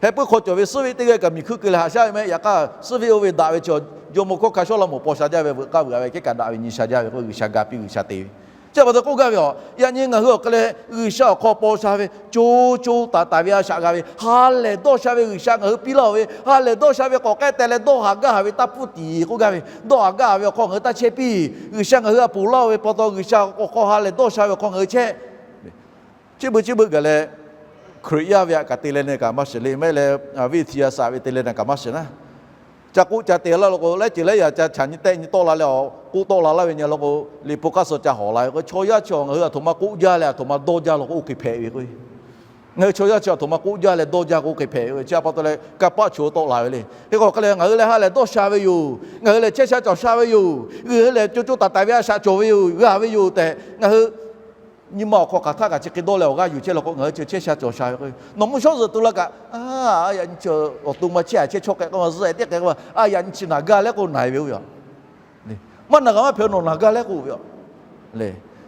heh puiˉ hk'aw cawˬ ve suhˉ ve teˇ g'aˇ kaꞈ miˬ hkuiˇ keu leh haꞈ shaˉ ve meh. Yaꞈ hk'aˇ suhˉ ve oˇ ve daꞈ ve chi Jawˇmawˇ hkawˇ hkanˇ shawˉ laˇ mawˬ paw sha jaˇ ve, veuꞈ k'aˇ vuiˬ a ve kehˉ kaꞈ daꞈ ve nyi sha jaˇ ve k'o, G'uiˬsha ga piˇ G'uiˬsha te ve. Chi pa taw k'oˆ gaˇ ve a, yaꞈ nyi ngaˬ hui awˬ hk'aw leh G'uiˬsha awˬ hk'aw paw sha ve co co taiˍ taiˍ ve a shaꞈ g'a ve, ha lehˬ dawˇ sha ve G'uiˬsha ngaˬ hui piˇ laˇ-oˬ ve, ha lehˬ dawˇ sha ve k'awꞈ k'ehˉ teh leh dawˇ haˍ gaˇ haˍ ve taˇ pfuhˇ tiˍ k'oˆ gaˇ ve, dawˇ haˍ gaˇ haˍ ve awˬ hk'aw ngaˬ hui taˇ chehˇ piˇ. G'uiˬsha ngaˬ hui htaꞈ ponˬ laˇ-oˬ ve pa taw, G'uiˬsha awˬ hk'aw ha lehˬ dawˇ sha ve awˬ hk'aw ngaˬ hui chehˇ. Chi beuꞈ chi beuꞈ gaˬ leh, Hkriꞈ yaˇ ve htaꞈ kaꞈ te leh na kaꞈ maˇ shiˍ le, mehˆ leh viˇ hti a saꞈ ve te leh na kaꞈ maˇ shiˍ naˉ. Ca k'oˆ ca te laˇ law k'o, laiˉ ceuˬ laiˉ yaꞈ ca chaꞈ nyi tehˆ nyi tawˆ la leh, k'oˆ tawˆ la laˇ ve nyi law k'o, liꞈ hpu k'aˇ suh ca hawˍ la ve k'o, chaw yaˇ chi ngaˬ hui aˬ htoꞈ ma k'oˆ jaˇ leh aˬ htoꞈ ma dawˇ jaˇ law k'o, oˇ hk'e hpehꞈ ve k'o, ngaˬ hui chaw yaˇ chi aˬ htoꞈ ma k'oˆ jaˇ leh dawˇ jaˇ k'o, oˇ hk'e hpehꞈ ve. Chi pa taw leh kanˇ paˆ choˬ tawˆ la ve le. Hk'e k'o hk'a leh ngaˬ hui lehˬ ha lehˬ dawˇ sha ve yoˬ. Ngaˬ hui lehˬ chehˇ sha cawˬ sha ve yoˬ. Ngaˬ hui lehˬ co co taiˍ taiˍ ve a shaꞈ cawˬ ve yoˬ, g'a ve yoˬ tehꞈ ngaˬ hui nyi ma awˬ hk'aw hk'aˬ htaˇ kaꞈ chi hk'e dawˇ leh awˬ g'aˇ yuˬ chehˇ law k'o, ngaˬ hui chi chehˇ sha cawˬ sha ve k'o, nawˬ mvuhˇ shawˉ zuhꞈ tu la kaꞈ, a, yaꞈ nyi chi awˬ to ma chehˇ a chehˇ chawˇ k'ehꞈ k'o ma zuhˆ ehˍ teˇ k'ehꞈ k'o ma, a, yaꞈ nyi chi naˬ gaˇ leh k'o naˬ e ve oˇ ve a. Maˇ naˬ g'a maˇ hpehꞈ, nawˬ naˬ gaˇ leh k'o ve a.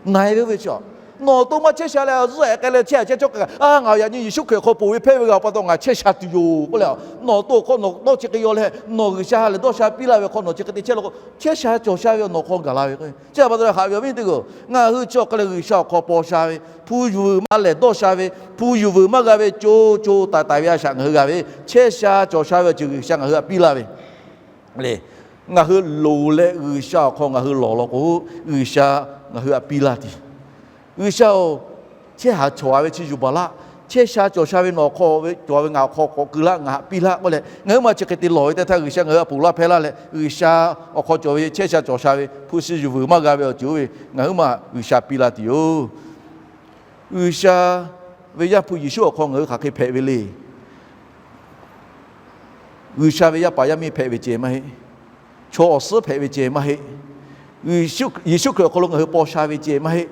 Naˬ e ve oˇ ve chi a, nawˬ awˬ to ma chehˇ sha leh zuhˆ ehˍ k'ai leh chehˇ a chehˇ chawˇ k'ehꞈ kaꞈ, a, ngaˬ yaꞈ nyi Yeˍsuˆ Hkriꞈ hk'aw ponˬ ve hpehˇ ve g'a pa taw ngaˬ chehˇ sha tuˬ yoˬ k'oˆ leh, nawˬ awˬ to awˬ hk'aw nawˬ tawˇ chi hk'e yaw leh nawˬ G'uiˬsha ha lehˬ dawˇ sha piˇ laˇ ve hk'aw nawˬ chi hk'e te chehˇ law k'o, chehˇ sha cawˬ sha ve nawˬ hk'aw gaˬ la ve k'o, chi pa taw leh haꞈ ve awˬ viˉ teˇ g'aˇ-oˬ, ngaˬ hui chi awˬ hk'aw leh G'uiˬsha awˬ hk'aw paw sha ve, hpu yuˬ vuiˬ maˇ lehˬ dawˇ sha ve, hpu yuˬ vuiˬ maˇ g'a ve co co taiˍ taiˍ ve a shaꞈ ngaˬ hui g'a ve, chehˇ sha cawˬ sha ve awˬ ceuˬ G'uiˬsha ngaˬ hui htaꞈ piˇ laˇ ve le. Ngaˬ hui loˍ leh G'uiˬsha awˬ hk'aw ngaˬ hui lawˬ law k'o, G'uiˬsha ngaˬ hui htaꞈ piˇ laˇ tuˬ. G'uiˬsha-oˬ, chehˇ haˍ cawˬ a ve chi yuˬ baˬ laˇ. Chehˇ sha cawˬ sha ve nawˬ hk'aw ve cawˬ ve ngaˬ awˬ hk'aw k'awꞈ keu laˇ, ngaˬ htaꞈ piˇ laˇ k'oˆ leh, ngaˬ huiˉ ma chi hk'e te lawˬ ve teˇ htaˇ G'uiˬsha ngaˬ hui htaꞈ ponˬ laˇ hpehˇ laˇ leh, G'uiˬsha awˬ hk'aw cawˬ ve chehˇ sha cawˬ sha ve hpu shi yuˬ vuiˬ maˇ g'a ve awˬ ceuˬ oˇ ve ngaˬ huiˉ ma G'uiˬsha piˇ laˇ tuˬ yoˬ. G'uiˬsha ve Yaˇ hpu Yeˍsuˆ awˬ hk'aw ngaˬ hui hk'aˬ hk'e hpehꞈ ve le. G'uiˬsha ve yaˇ paˍ yaˇ miˇ hpehꞈ ve ceh maˇ heˆ. Chaw awˬ suhˉ hpehꞈ ve ceh maˇ heˆ. Yeˍsuˆ Hkriꞈ awˬ hk'aw lo ngaˬ hui paw sha ve ceh maˇ heˆ.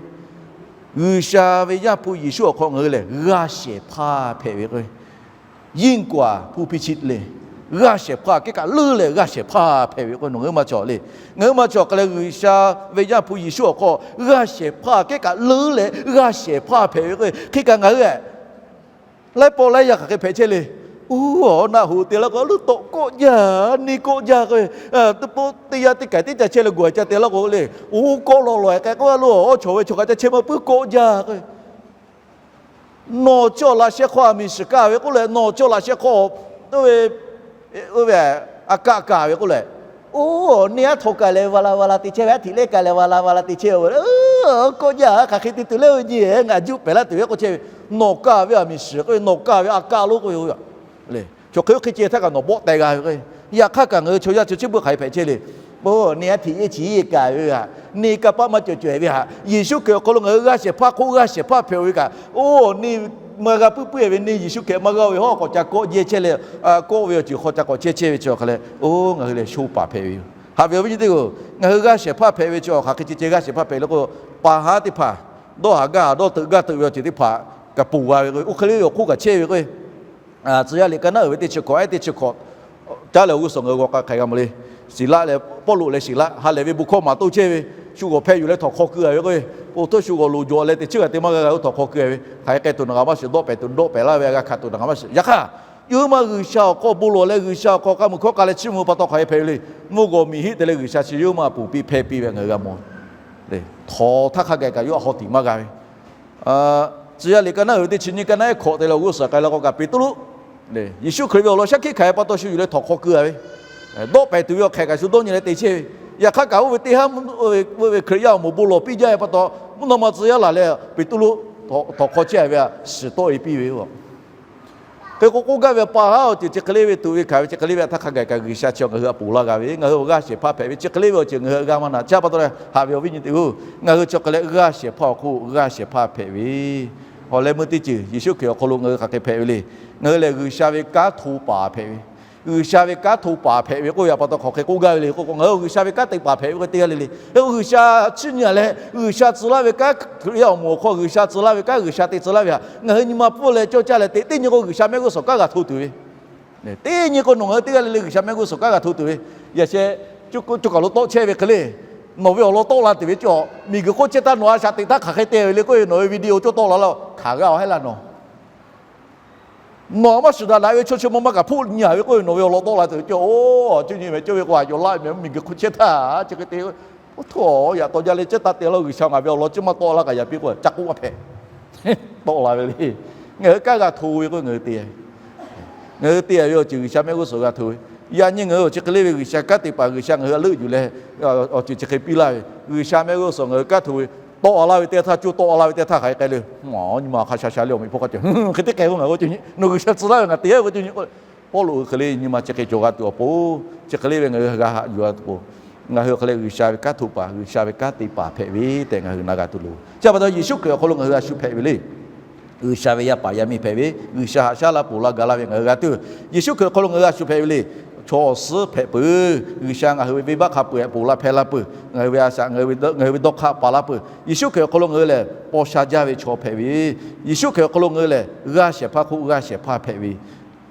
G'uiˬsha ve Yaˇ hpu Yeˍsuˆ awˬ hk'aw ngaˬ hui lehˬ g'aˇ shehˍ hpaˇ hpehꞈ ve k'o, yinˇ kaꞈ hpu hpi chi le, g'aˇ shehˍ hpaˇ kehˉ kaꞈ leuˉ leh g'aˇ shehˍ hpaˇ hpehꞈ ve k'o, nawˬ ngaˬ hui maˇ cawˬ le. Ngaˬ hui maˇ cawˬ hk'aˬ leh G'uiˬsha ve Yaˇ hpu Yeˍsuˆ awˬ hk'aw g'aˇ shehˍ hpaˇ kehˉ kaꞈ leuˉ leh g'aˇ shehˍ hpaˇ hpehꞈ ve k'o, hk'e kaꞈ ngaˬ hui laiˉ pawˆ laiˉ yaˇ hk'aˬ hk'e hpehꞈ chehˇ le. Oˇ, awˬ naˆ hoꞈ te laˇ k'o, a leuˉ tawꞈ kawˆ jaˇ, neˇ kawˆ jaˇ k'o, teˇ pawˆ teˇ yanˇ teˇ kaiˬ teˇ ca chehˇ leh gawˬ ca te laˇ k'o le, oˇ kawˆ lawˬ lawˬ k'ai k'o, a lo awˬ chawˬ ve chaw kaꞈ ca chehˇ maˇ puiˉ kawˆ jaˇ k'o, nawˬ chi awˬ laꞈ sheh hk'aw a miˬ shiˍ kaˇ ve k'oˆ leh, nawˬ chi awˬ laꞈ sheh hk'aw oˇ ve, oˇ ve a kaˆ kaˬ ve k'oˆ leh, oˇ, neˇ aˉ htaw kaˬ leh va la va la te chehˇ ve, aˉ htiꞈ lehˉ kaˬ leh va la va la te chehˇ ve, kawˆ jaˇ, hk'aˬ hk'e te tuˬ leh oˇ nyi ngaˬ juˆ pehˍ laˇ tuˬ ve k'oˆ chehˇ ve, nawˬ kaˇ ve a miˬ shiˍ k'oˆ ve, nawˬ kaˇ ve a kaˆ lo k'oˆ ve, chaw hk'e oˇ hk'e ceh htaˇ kaꞈ nawˬ bawˆ teh g'a ve k'o, yaꞈ hk'aˇ kaꞈ ngaˬ hui chaw yaˇ chi chi beuꞈ hk'aˬ hk'e hpehꞈ chehˇ le. Oˇ, neˇ aˉ htiꞈ yeˇ chi yeˇ kaˬ ve htaꞈ, neˇ kanˇ paˆ maˇ cawˬ cawehˬ ve htaꞈ, Yeˍsuˆ Hkriꞈ awˬ hk'aw lo ngaˬ hui g'aˇ shehˍ hpaˇ hk'oˆ g'aˇ shehˍ hpaˇ hpehꞈ ve kaꞈ, oˇ, neˇ maˇ g'a puiˉ puiˉ ve, neˇ Yeˍsuˆ Hkriꞈ maˇ g'a ve hawˉ k'awꞈ ca kawˆ jehˇ chehˇ leh, kawˆ ve awˬ ceuˬ hk'aw ca k'awꞈ chehˇ chehˇ ve chi awˬ hk'aˬ leh, oˇ, ngaˬ hui lehˬ sho paˍ hpehꞈ ve yoˬ. Haꞈ ve awˬ viˉ nyi teˇ-oˬ, ngaˬ hui g'aˇ shehˍ hpaˇ hpehꞈ ve chi awˬ hk'aˬ hk'e ceh ceh g'aˇ shehˍ hpaˇ hpehꞈ le k'o, paˍ haˉ teˇ hpaˍ dawˇ haˍ gaˇ haˍ dawˇ teuꞈ gaˇ teuꞈ ve awˬ ceuˬ teˇ hpaˍ kaꞈ ponˬ g'a ve k'o, oˇ hk'e le awˬ hk'oˆ kaꞈ chehˇ ve k'o, Tcuh yaˇ liꞈ ka naˉ uiˍ ve teˇ chi hkawꞈ, ehˉ teˇ chi hkawꞈ caˉ leh awˬ g'uˇ suhˍ ngaˬ hui g'aw k'ai hk'ai g'a mawˬ le. Siˍlaˆ leh Pawˇluꞈ leh Siˍlaˆ ha lehˬ ve bon hkawˇ maˍ toˇ chehˇ ve, shu g'awˬ hpeh yuˬ leh htawnˍ hk'aw keu a ve k'o, oˇ htaˇ shu g'awˬ loˍ jawˬ leh teˇ chiˉ g'aˇ te maˇ g'a g'a oˇ htawnˍ hk'aw keu a ve, hk'aˬ hk'e k'ai tuˬ naˬ g'a maˇ shiˍ, dawˆ pehˍ tuˬ dawˆ pehˍ laˇ ve, g'a hkanˍ tuˬ naˬ g'a maˇ shiˍ. Yaꞈ hk'aˇ, yawˇ hui maˇ G'uiˬsha awˬ hk'aw bon lawˬ leh G'uiˬsha awˬ hk'aw k'a muiˬ hkawˇ k'a leh chiˇ mvuh pa taw hk'aˬ hk'e hpehꞈ ve le. Mvuhˇ g'awˬ miˬ hiˆ te leh G'uiˬsha chi yawˇ hui maˇ ponˬ piˇ hpehˇ piˇ ve ngaˬ hui g'a mawˬ. Htawnˍ htaˇ hk'a gaˬ kaꞈ yawˇ a hawˉ tiꞈ maˇ g'a ve. Tcuh yaˇ liꞈ ka naˉ uiˍ ve teˇ chi nyiˇ ka naˉ ehˉ hkawꞈ te leh awˬ g'uˇ suhˍ k'ai la k'o kaꞈ, Peˍtruˆ, Yeˍsuˆ Hkriꞈ ve awˬ lawn shaˉ hkiˆ hkanˍ e pa taw shu yuˬ leh htawnˍ hk'aw keu a ve, dawˆ pehˍ tuˬ ve awˬ hk'ehꞈ kaꞈ shu dawˇ nyi leh te chehˇ ve. Yaꞈ hk'aˇ kaꞈ oˇ ve teˇ haˉ, oˇ ve Hkriꞈ yaˇ awˬ moˍ bon lawˬ piˇ jaˇ ve pa taw, mvuhˇ naw ma tcuh yaˇ laˬ leh Peˍtruˆ htawnˍ hk'aw chehˇ a ve a shiˍ tawˆ e piˇ ve yoˬ. Hk'e k'o k'oˆ gaˇ ve pa haˉ awˬ ceuˬ chi hk'e le ve tuꞈ ve hkanˍ ve chi hk'e le ve htaˇ hk'a gaˬ kaꞈ G'uiˬsha chi ngaˬ hui htaꞈ ponˬ laˇ g'a ve, ngaˬ hui awˬ g'aˇ shehˍ hpaˇ hpehꞈ ve chi hk'e le ve awˬ ceuˬ ngaˬ hui g'a maˇ na. Chi pa taw leh haꞈ ve awˬ viˉ nyi teˇ-oˬ, ngaˬ hui chi hk'e leh g'aˇ shehˍ hpaˇ awˬ hk'oˆ g'aˇ shehˍ hpaˇ hpehꞈ ve, awˬ leh meuˇ teˇ ceuˬ Yeˍsuˆ Hkriꞈ awˬ hk'aw lo ngaˬ hui hk'aˬ hk'e hpehꞈ ve le. Ngaˬ hui lehˬ G'uiˬsha ve kanˉ hto paˍ hpehꞈ ve, G'uiˬsha ve kanˉ hto paˍ hpehꞈ ve k'oˆ ve pa taw hk'aˬ hk'e k'oˆ gaˇ ve le k'o, ngaˬ hui G'uiˬsha ve kanˉ te paˍ hpehꞈ ve k'o teˇ g'aˇ le le. Hk'e k'o G'uiˬsha chiˇ nyi a leh G'uiˬsha tcuh laˇ ve kanˉ, Hkriꞈ yaˇ awˬ moˍ awˬ hk'aw G'uiˬsha tcuh laˇ ve kanˉ, G'uiˬsha te tcuh laˇ ve htaꞈ ngaˬ hui nyi ma pfuhˇ leh cawˇ caˇ leh teꞈ teˇ nyi k'o G'uiˬsha mehˆ g'uˇ suhˍ kanˉ g'a hto tuˬ ve, teˇ nyi k'o nawˬ ngaˬ hui teˇ g'aˇ le le G'uiˬsha mehˆ g'uˇ suhˍ kanˉ g'a hto tuˬ ve. Yaꞈ sheh, co kaˬ lo tawˆ chehˇ ve hk'e le, nawˬ ve awˬ lawn tawˆ la tuˬ ve cawˬ, miˬguiˬ hk'oˆ chehˇ htaˇ nawˬ a shaꞈ teꞈ htaˇ hk'aˬ hk'e te ve le k'oˆ ve nawˬ ve video cawˇ tawˆ la laˇ-oˬ, hkanˍ g'a-oˬ heˆ laˇ nawˬ. Nawˬ a maˇ shiˍ daꞈ daꞈ ve chaw chi ma maˇ kaꞈ hpoˆ nyi a ve k'oˆ ve nawˬ ve awˬ lawn tawˆ la tuˬ ve cawˬ. Oˇ, cuˇ nyi meh cawˇ ve k'o a cawˬ laˇ meh miˬguiˬ hk'oˆ chehˇ htaˇ chi hk'e te, oˇ htaˇ yaꞈ taw jaˇ leh cehˇ taˇ te laˇ-oˬ, G'uiˬsha ngaˬ ve awˬ lawn ceuˬ maˇ tawˆ laˇ kaꞈ yaꞈ piˇ k'o caˇ k'oˆ maˇ hpehꞈ. Tawˆ la ve le. Ngaˬ hui kanˉ g'a hto ve k'o ngaˬ hui te Ngaˬ hui te-a ve awˬ ceuˬ G'uiˬsha mehˆ g'uˇ suhˍ g'a hto ve. Yaꞈ nyi ngaˬ hui awˬ chi hk'e le ve G'uiˬsha kanˉ te paˍ G'uiˬsha ngaˬ hui a leuˆ yuˬ leh awˬ ceuˬ chi hk'e piˇ laˇ ve, G'uiˬsha mehˆ g'uˇ suhˍ ngaˬ hui kanˉ hto ve, tawˆ a laˇ ve teˇ htaˇ, co tawˆ a laˇ ve teˇ htaˇ hk'aˬ hk'e k'ai le. Nyi ma hk'a sha sha le awˬ meꞈ hpawˇ hk'a cawˬ, hk'e te k'ai k'o ngaˬ hui co nyi, nawˬ G'uiˬsha tcuh laˇ ve ngaˬ te-a ve co nyi. Pawˇluꞈ hk'e le nyi ma chi hk'e cawˬ g'a tuˬ awˬ pon, chi hk'e le ve ngaˬ hui g'a haꞈ yuˬ a tuˬ pon, ngaˬ hui hk'e le G'uiˬsha ve kanˉ hto paˍ, G'uiˬsha ve kanˉ te paˍ hpehꞈ ve tehꞈ ngaˬ hui na g'a tuˬ loˍ. Chi pa taw Yeˍsuˆ Hkriꞈ awˬ hk'aw lo ngaˬ hui a shu hpehꞈ ve le. G'uiˬsha ve yaˇ paˍ yaˇ miˇ hpehꞈ ve, G'uiˬsha haꞈ shaˉ laˇ ponˬ laˇ ga laˇ ve ngaˬ hui g'a tuˬ, Yeˍsuˆ Hkriꞈ awˬ hk'aw lo ngaˬ hui a shu hpehꞈ ve le. Chaw awˬ suhˉ hpehꞈ peuˬ, G'uiˬsha ngaˬ hui ve venˇbaˆ hk'a peu-eˬ ponˬ laˇ hpehˇ laˇ peuˬ, ngaˬ hui ve a shaꞈ, ngaˬ hui ve dawˇ hk'aˇ paˍ laˇ peuˬ, Yeˍsuˆ Hkriꞈ awˬ hk'aw lo ngaˬ hui lehˬ paw sha jaˇ ve chaw hpehꞈ ve, Yeˍsuˆ Hkriꞈ awˬ hk'aw lo ngaˬ hui lehˬ g'aˇ shehˍ hpaˇ hk'oˆ g'aˇ shehˍ hpaˇ hpehꞈ ve,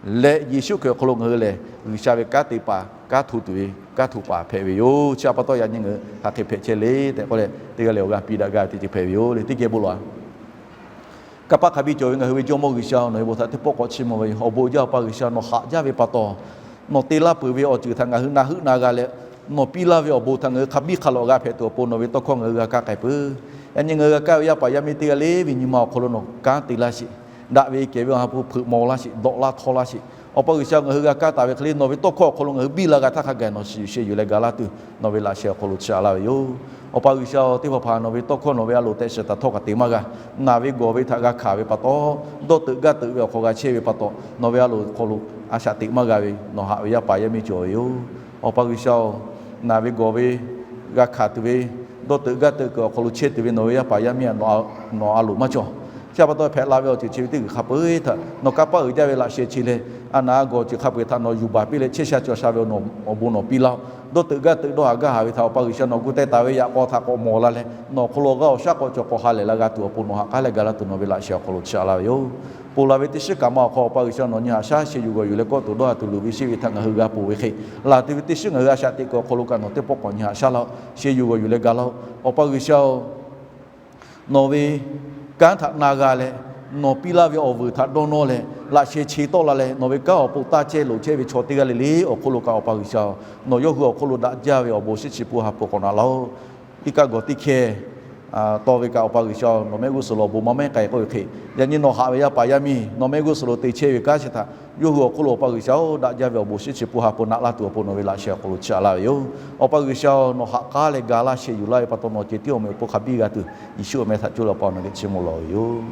leh Yeˍsuˆ Hkriꞈ awˬ hk'aw lo ngaˬ hui lehˬ G'uiˬsha ve kanˉ te paˍ, kanˉ hto tuˬ ve kanˉ hto paˍ hpehꞈ ve yoˬ. Chi pa taw yaꞈ nyi ngaˬ hui hk'aˬ hk'e hpehꞈ chehˇ le tehꞈ k'oˆ leh, teˇ g'aˇ leh awˬ g'aˇ piˇ daꞈ gaˇ ve teˇ ceuˬ hpehꞈ ve yoˬ le. Teˇ geh bon lawˬ-a. Kanˇ paˆ hk'a biˇ cawˬ ve ngaˬ hui ve Jawˇmawˇ G'uiˬsha-oˬ, nawˬ ve bon htaꞈ teˇ pawˆ k'awꞈ chiˇ mvuh ve yoˬ. Awˬ bon jaˇ Awˬ pa G'uiˬsha, nawˬ haꞈ jaˇ ve pa taw, nawˬ te laˇ peuˬ ve awˬ ceuˬ htaꞈ ngaˬ hui na heuˆ na g'a leh, nawˬ piˇ laˇ ve awˬ bon htaꞈ ngaˬ hui hk'a biˇ hk'a lawꞈ g'a hpehꞈ tuˬ awˬ pon nawˬ ve tawˇ hkawˇ ngaˬ hui g'a kaˇ k'ai peuˬ. Yaꞈ nyi ngaˬ hui g'a kaˇ ve yaˇ paˍ yaˇ miˇ teˇ g'aˇ le ve nyi ma awˬ hk'aw lo nawˬ kanˉ te laˇ sheˍ. Daꞈ ve kehˬ ve awˬ ha hpu hpeuꞈ maw laˇ sheˍ, dawꞈ laˇ htawˇ laˇ sheˍ. Awˬ pa G'uiˬsha, ngaˬ hui g'a kaˇ taˍ ve hk'e le nawˬ ve tawˇ hkawˇ awˬ hk'aw lo ngaˬ hui biˇ la g'a htaˇ hk'a gaˬ nawˬ shiˍ yuˬ sheh yuˬ leh ga laˇ tuˬ nawˬ ve laꞈ sheh awˬ hk'aw lo chi a laˇ ve yoˬ. Awˬ pa G'uiˬsha-oˬ, teˇ hpaˍ hpaˍ nawˬ ve tawˇ hkawˇ nawˬ ve a loˍ tehꞈ shiˍ taˍ htawˇ kaꞈ te maˇ g'a. Naˬ ve gawˬ ve htaꞈ g'a hkanˍ ve pa taw, dawˇ teuꞈ gaˇ teuꞈ ve awˬ hk'aw g'a chehˇ ve pa taw, nawˬ ve a loˍ hk'aw lo a shaꞈ teꞈ maˇ g'a ve nawˬ haꞈ ve yaˇ paˍ yaˇ miˇ cawˬ ve yoˬ. Awˬ pa G'uiˬsha-oˬ, naˬ ve gawˬ ve g'a hkanˍ tuˬ ve, dawˇ teuꞈ gaˇ teuꞈ kuiˬ awˬ hk'aw lo chehˇ tuˬ ve nawˬ ve yaˇ paˍ yaˇ miˇ htaꞈ nawˬ a loˍ maˇ cawˬ. Chi pa taw hpehꞈ la ve awˬ ceuˬ chi ve teˇ g'uiˬ hk'a peu-eˬ htaꞈ nawˬ kanˇ paˆ uiˍ jaˇ ve laꞈ sheh chi leh, a naˍ a gawˬ ceuˬ hk'a peu-eˬ htaꞈ nawˬ yuˬ baˬ piˇ leh chehˇ sha cawˬ sha ve awˬ bon nawˬ piˇ laˇ-oˆ. Dawˇ teuꞈ gaˇ teuꞈ dawˇ haˍ gaˇ haˍ ve htaꞈ Awˬ pa G'uiˬsha nawˬ gu teh taˍ ve yaꞈ k'aw htaꞈ k'awꞈ mawˬ la leh, nawˬ awˬ hk'aw lo g'aˇ awˬ shaˉ k'awꞈ cawˬ k'awꞈ ha lehˬ la g'a tuˬ awˬ pon nawˬ ha k'aˉ leh ga laˇ tuˬ nawˬ ve laꞈ sheh awˬ hk'aw lo chi a laˇ ve yoˬ. Ponˬ laˬ ve teˇ shiˉ kaꞈ ma awˬ hk'aw Awˬ pa G'uiˬsha nawˬ nyi haꞈ shaˉ sheh yuˬ g'awˬ yuˬ leh kawˆ tuˬ dawˇ haˍ tuˬ luˬ ve sheˆ ve htaꞈ ngaˬ hui g'a ponˬ ve hk'e, laˬ tuˬ ve teˇ shiˉ ngaˬ hui a shaꞈ teꞈ kuiˬ awˬ hk'aw lo kaꞈ nawˬ teˇ pawˆ k'awꞈ nyi haꞈ shaˉ laˇ-oˆ. Sheh yuˬ g'awˬ yuˬ leh ga laˇ-oˆ. Awˬ pa G'uiˬsha-oˬ, nawˬ ve kanˉ htaꞈ na g'a leh, nawˬ piˇ laˇ ve awˬ vuiˬ htaꞈ dawˇ nawˇ leh, laꞈ sheh che tawˆ la leh, nawˬ ve kanˉ awˬ pon taˇ chehˇ loˍ chehˇ ve chaw teˇ g'aˇ le le awˬ hk'oˆ lo kaꞈ Awˬ pa G'uiˬsha-oˬ, nawˬ yawˇ hui awˬ hk'oˆ lo daꞈ jaˇ ve awˬ bon shiˉ chi pun ha peuˬ k'awꞈ naꞈ laˇ-oˆ. Iˉ kaˆ gawˬ teˇ hkehˇ taw ve kaꞈ Awˬ pa G'uiˬsha-oˬ, nawˬ mehˆ g'uˇ suhˍ lo awˬ bon maˇ mehˉ k'ai k'oˆ ve hk'e, yaꞈ nyi nawˬ haꞈ ve yaˇ paˍ yaˇ miˇ nawˬ mehˆ g'uˇ suhˍ lo te chehˇ ve kanˉ chi htaꞈ yawˇ hui awˬ hk'oˆ lo Awˬ pa G'uiˬsha-oˬ, daꞈ jaˇ ve awˬ bon shiˉ chi pun ha peuˬ naꞈ laˇ tuˬ awˬ pon nawˬ ve laꞈ sheh awˬ hk'aw lo chi a laˇ ve yoˬ. Awˬ pa G'uiˬsha-oˬ, nawˬ haꞈ k'aˉ leh ga laˇ sheh yuˬ laˇ ve pa taw nawˬ ceh tiˉ awˬ meh awˬ pon hk'a biˇ g'a tuˬ, Yeˍsuˆ awˬ meh htaꞈ coˇ leh Awˬ pa nawˬ geh chi mvuh lawˬ ve yoˬ.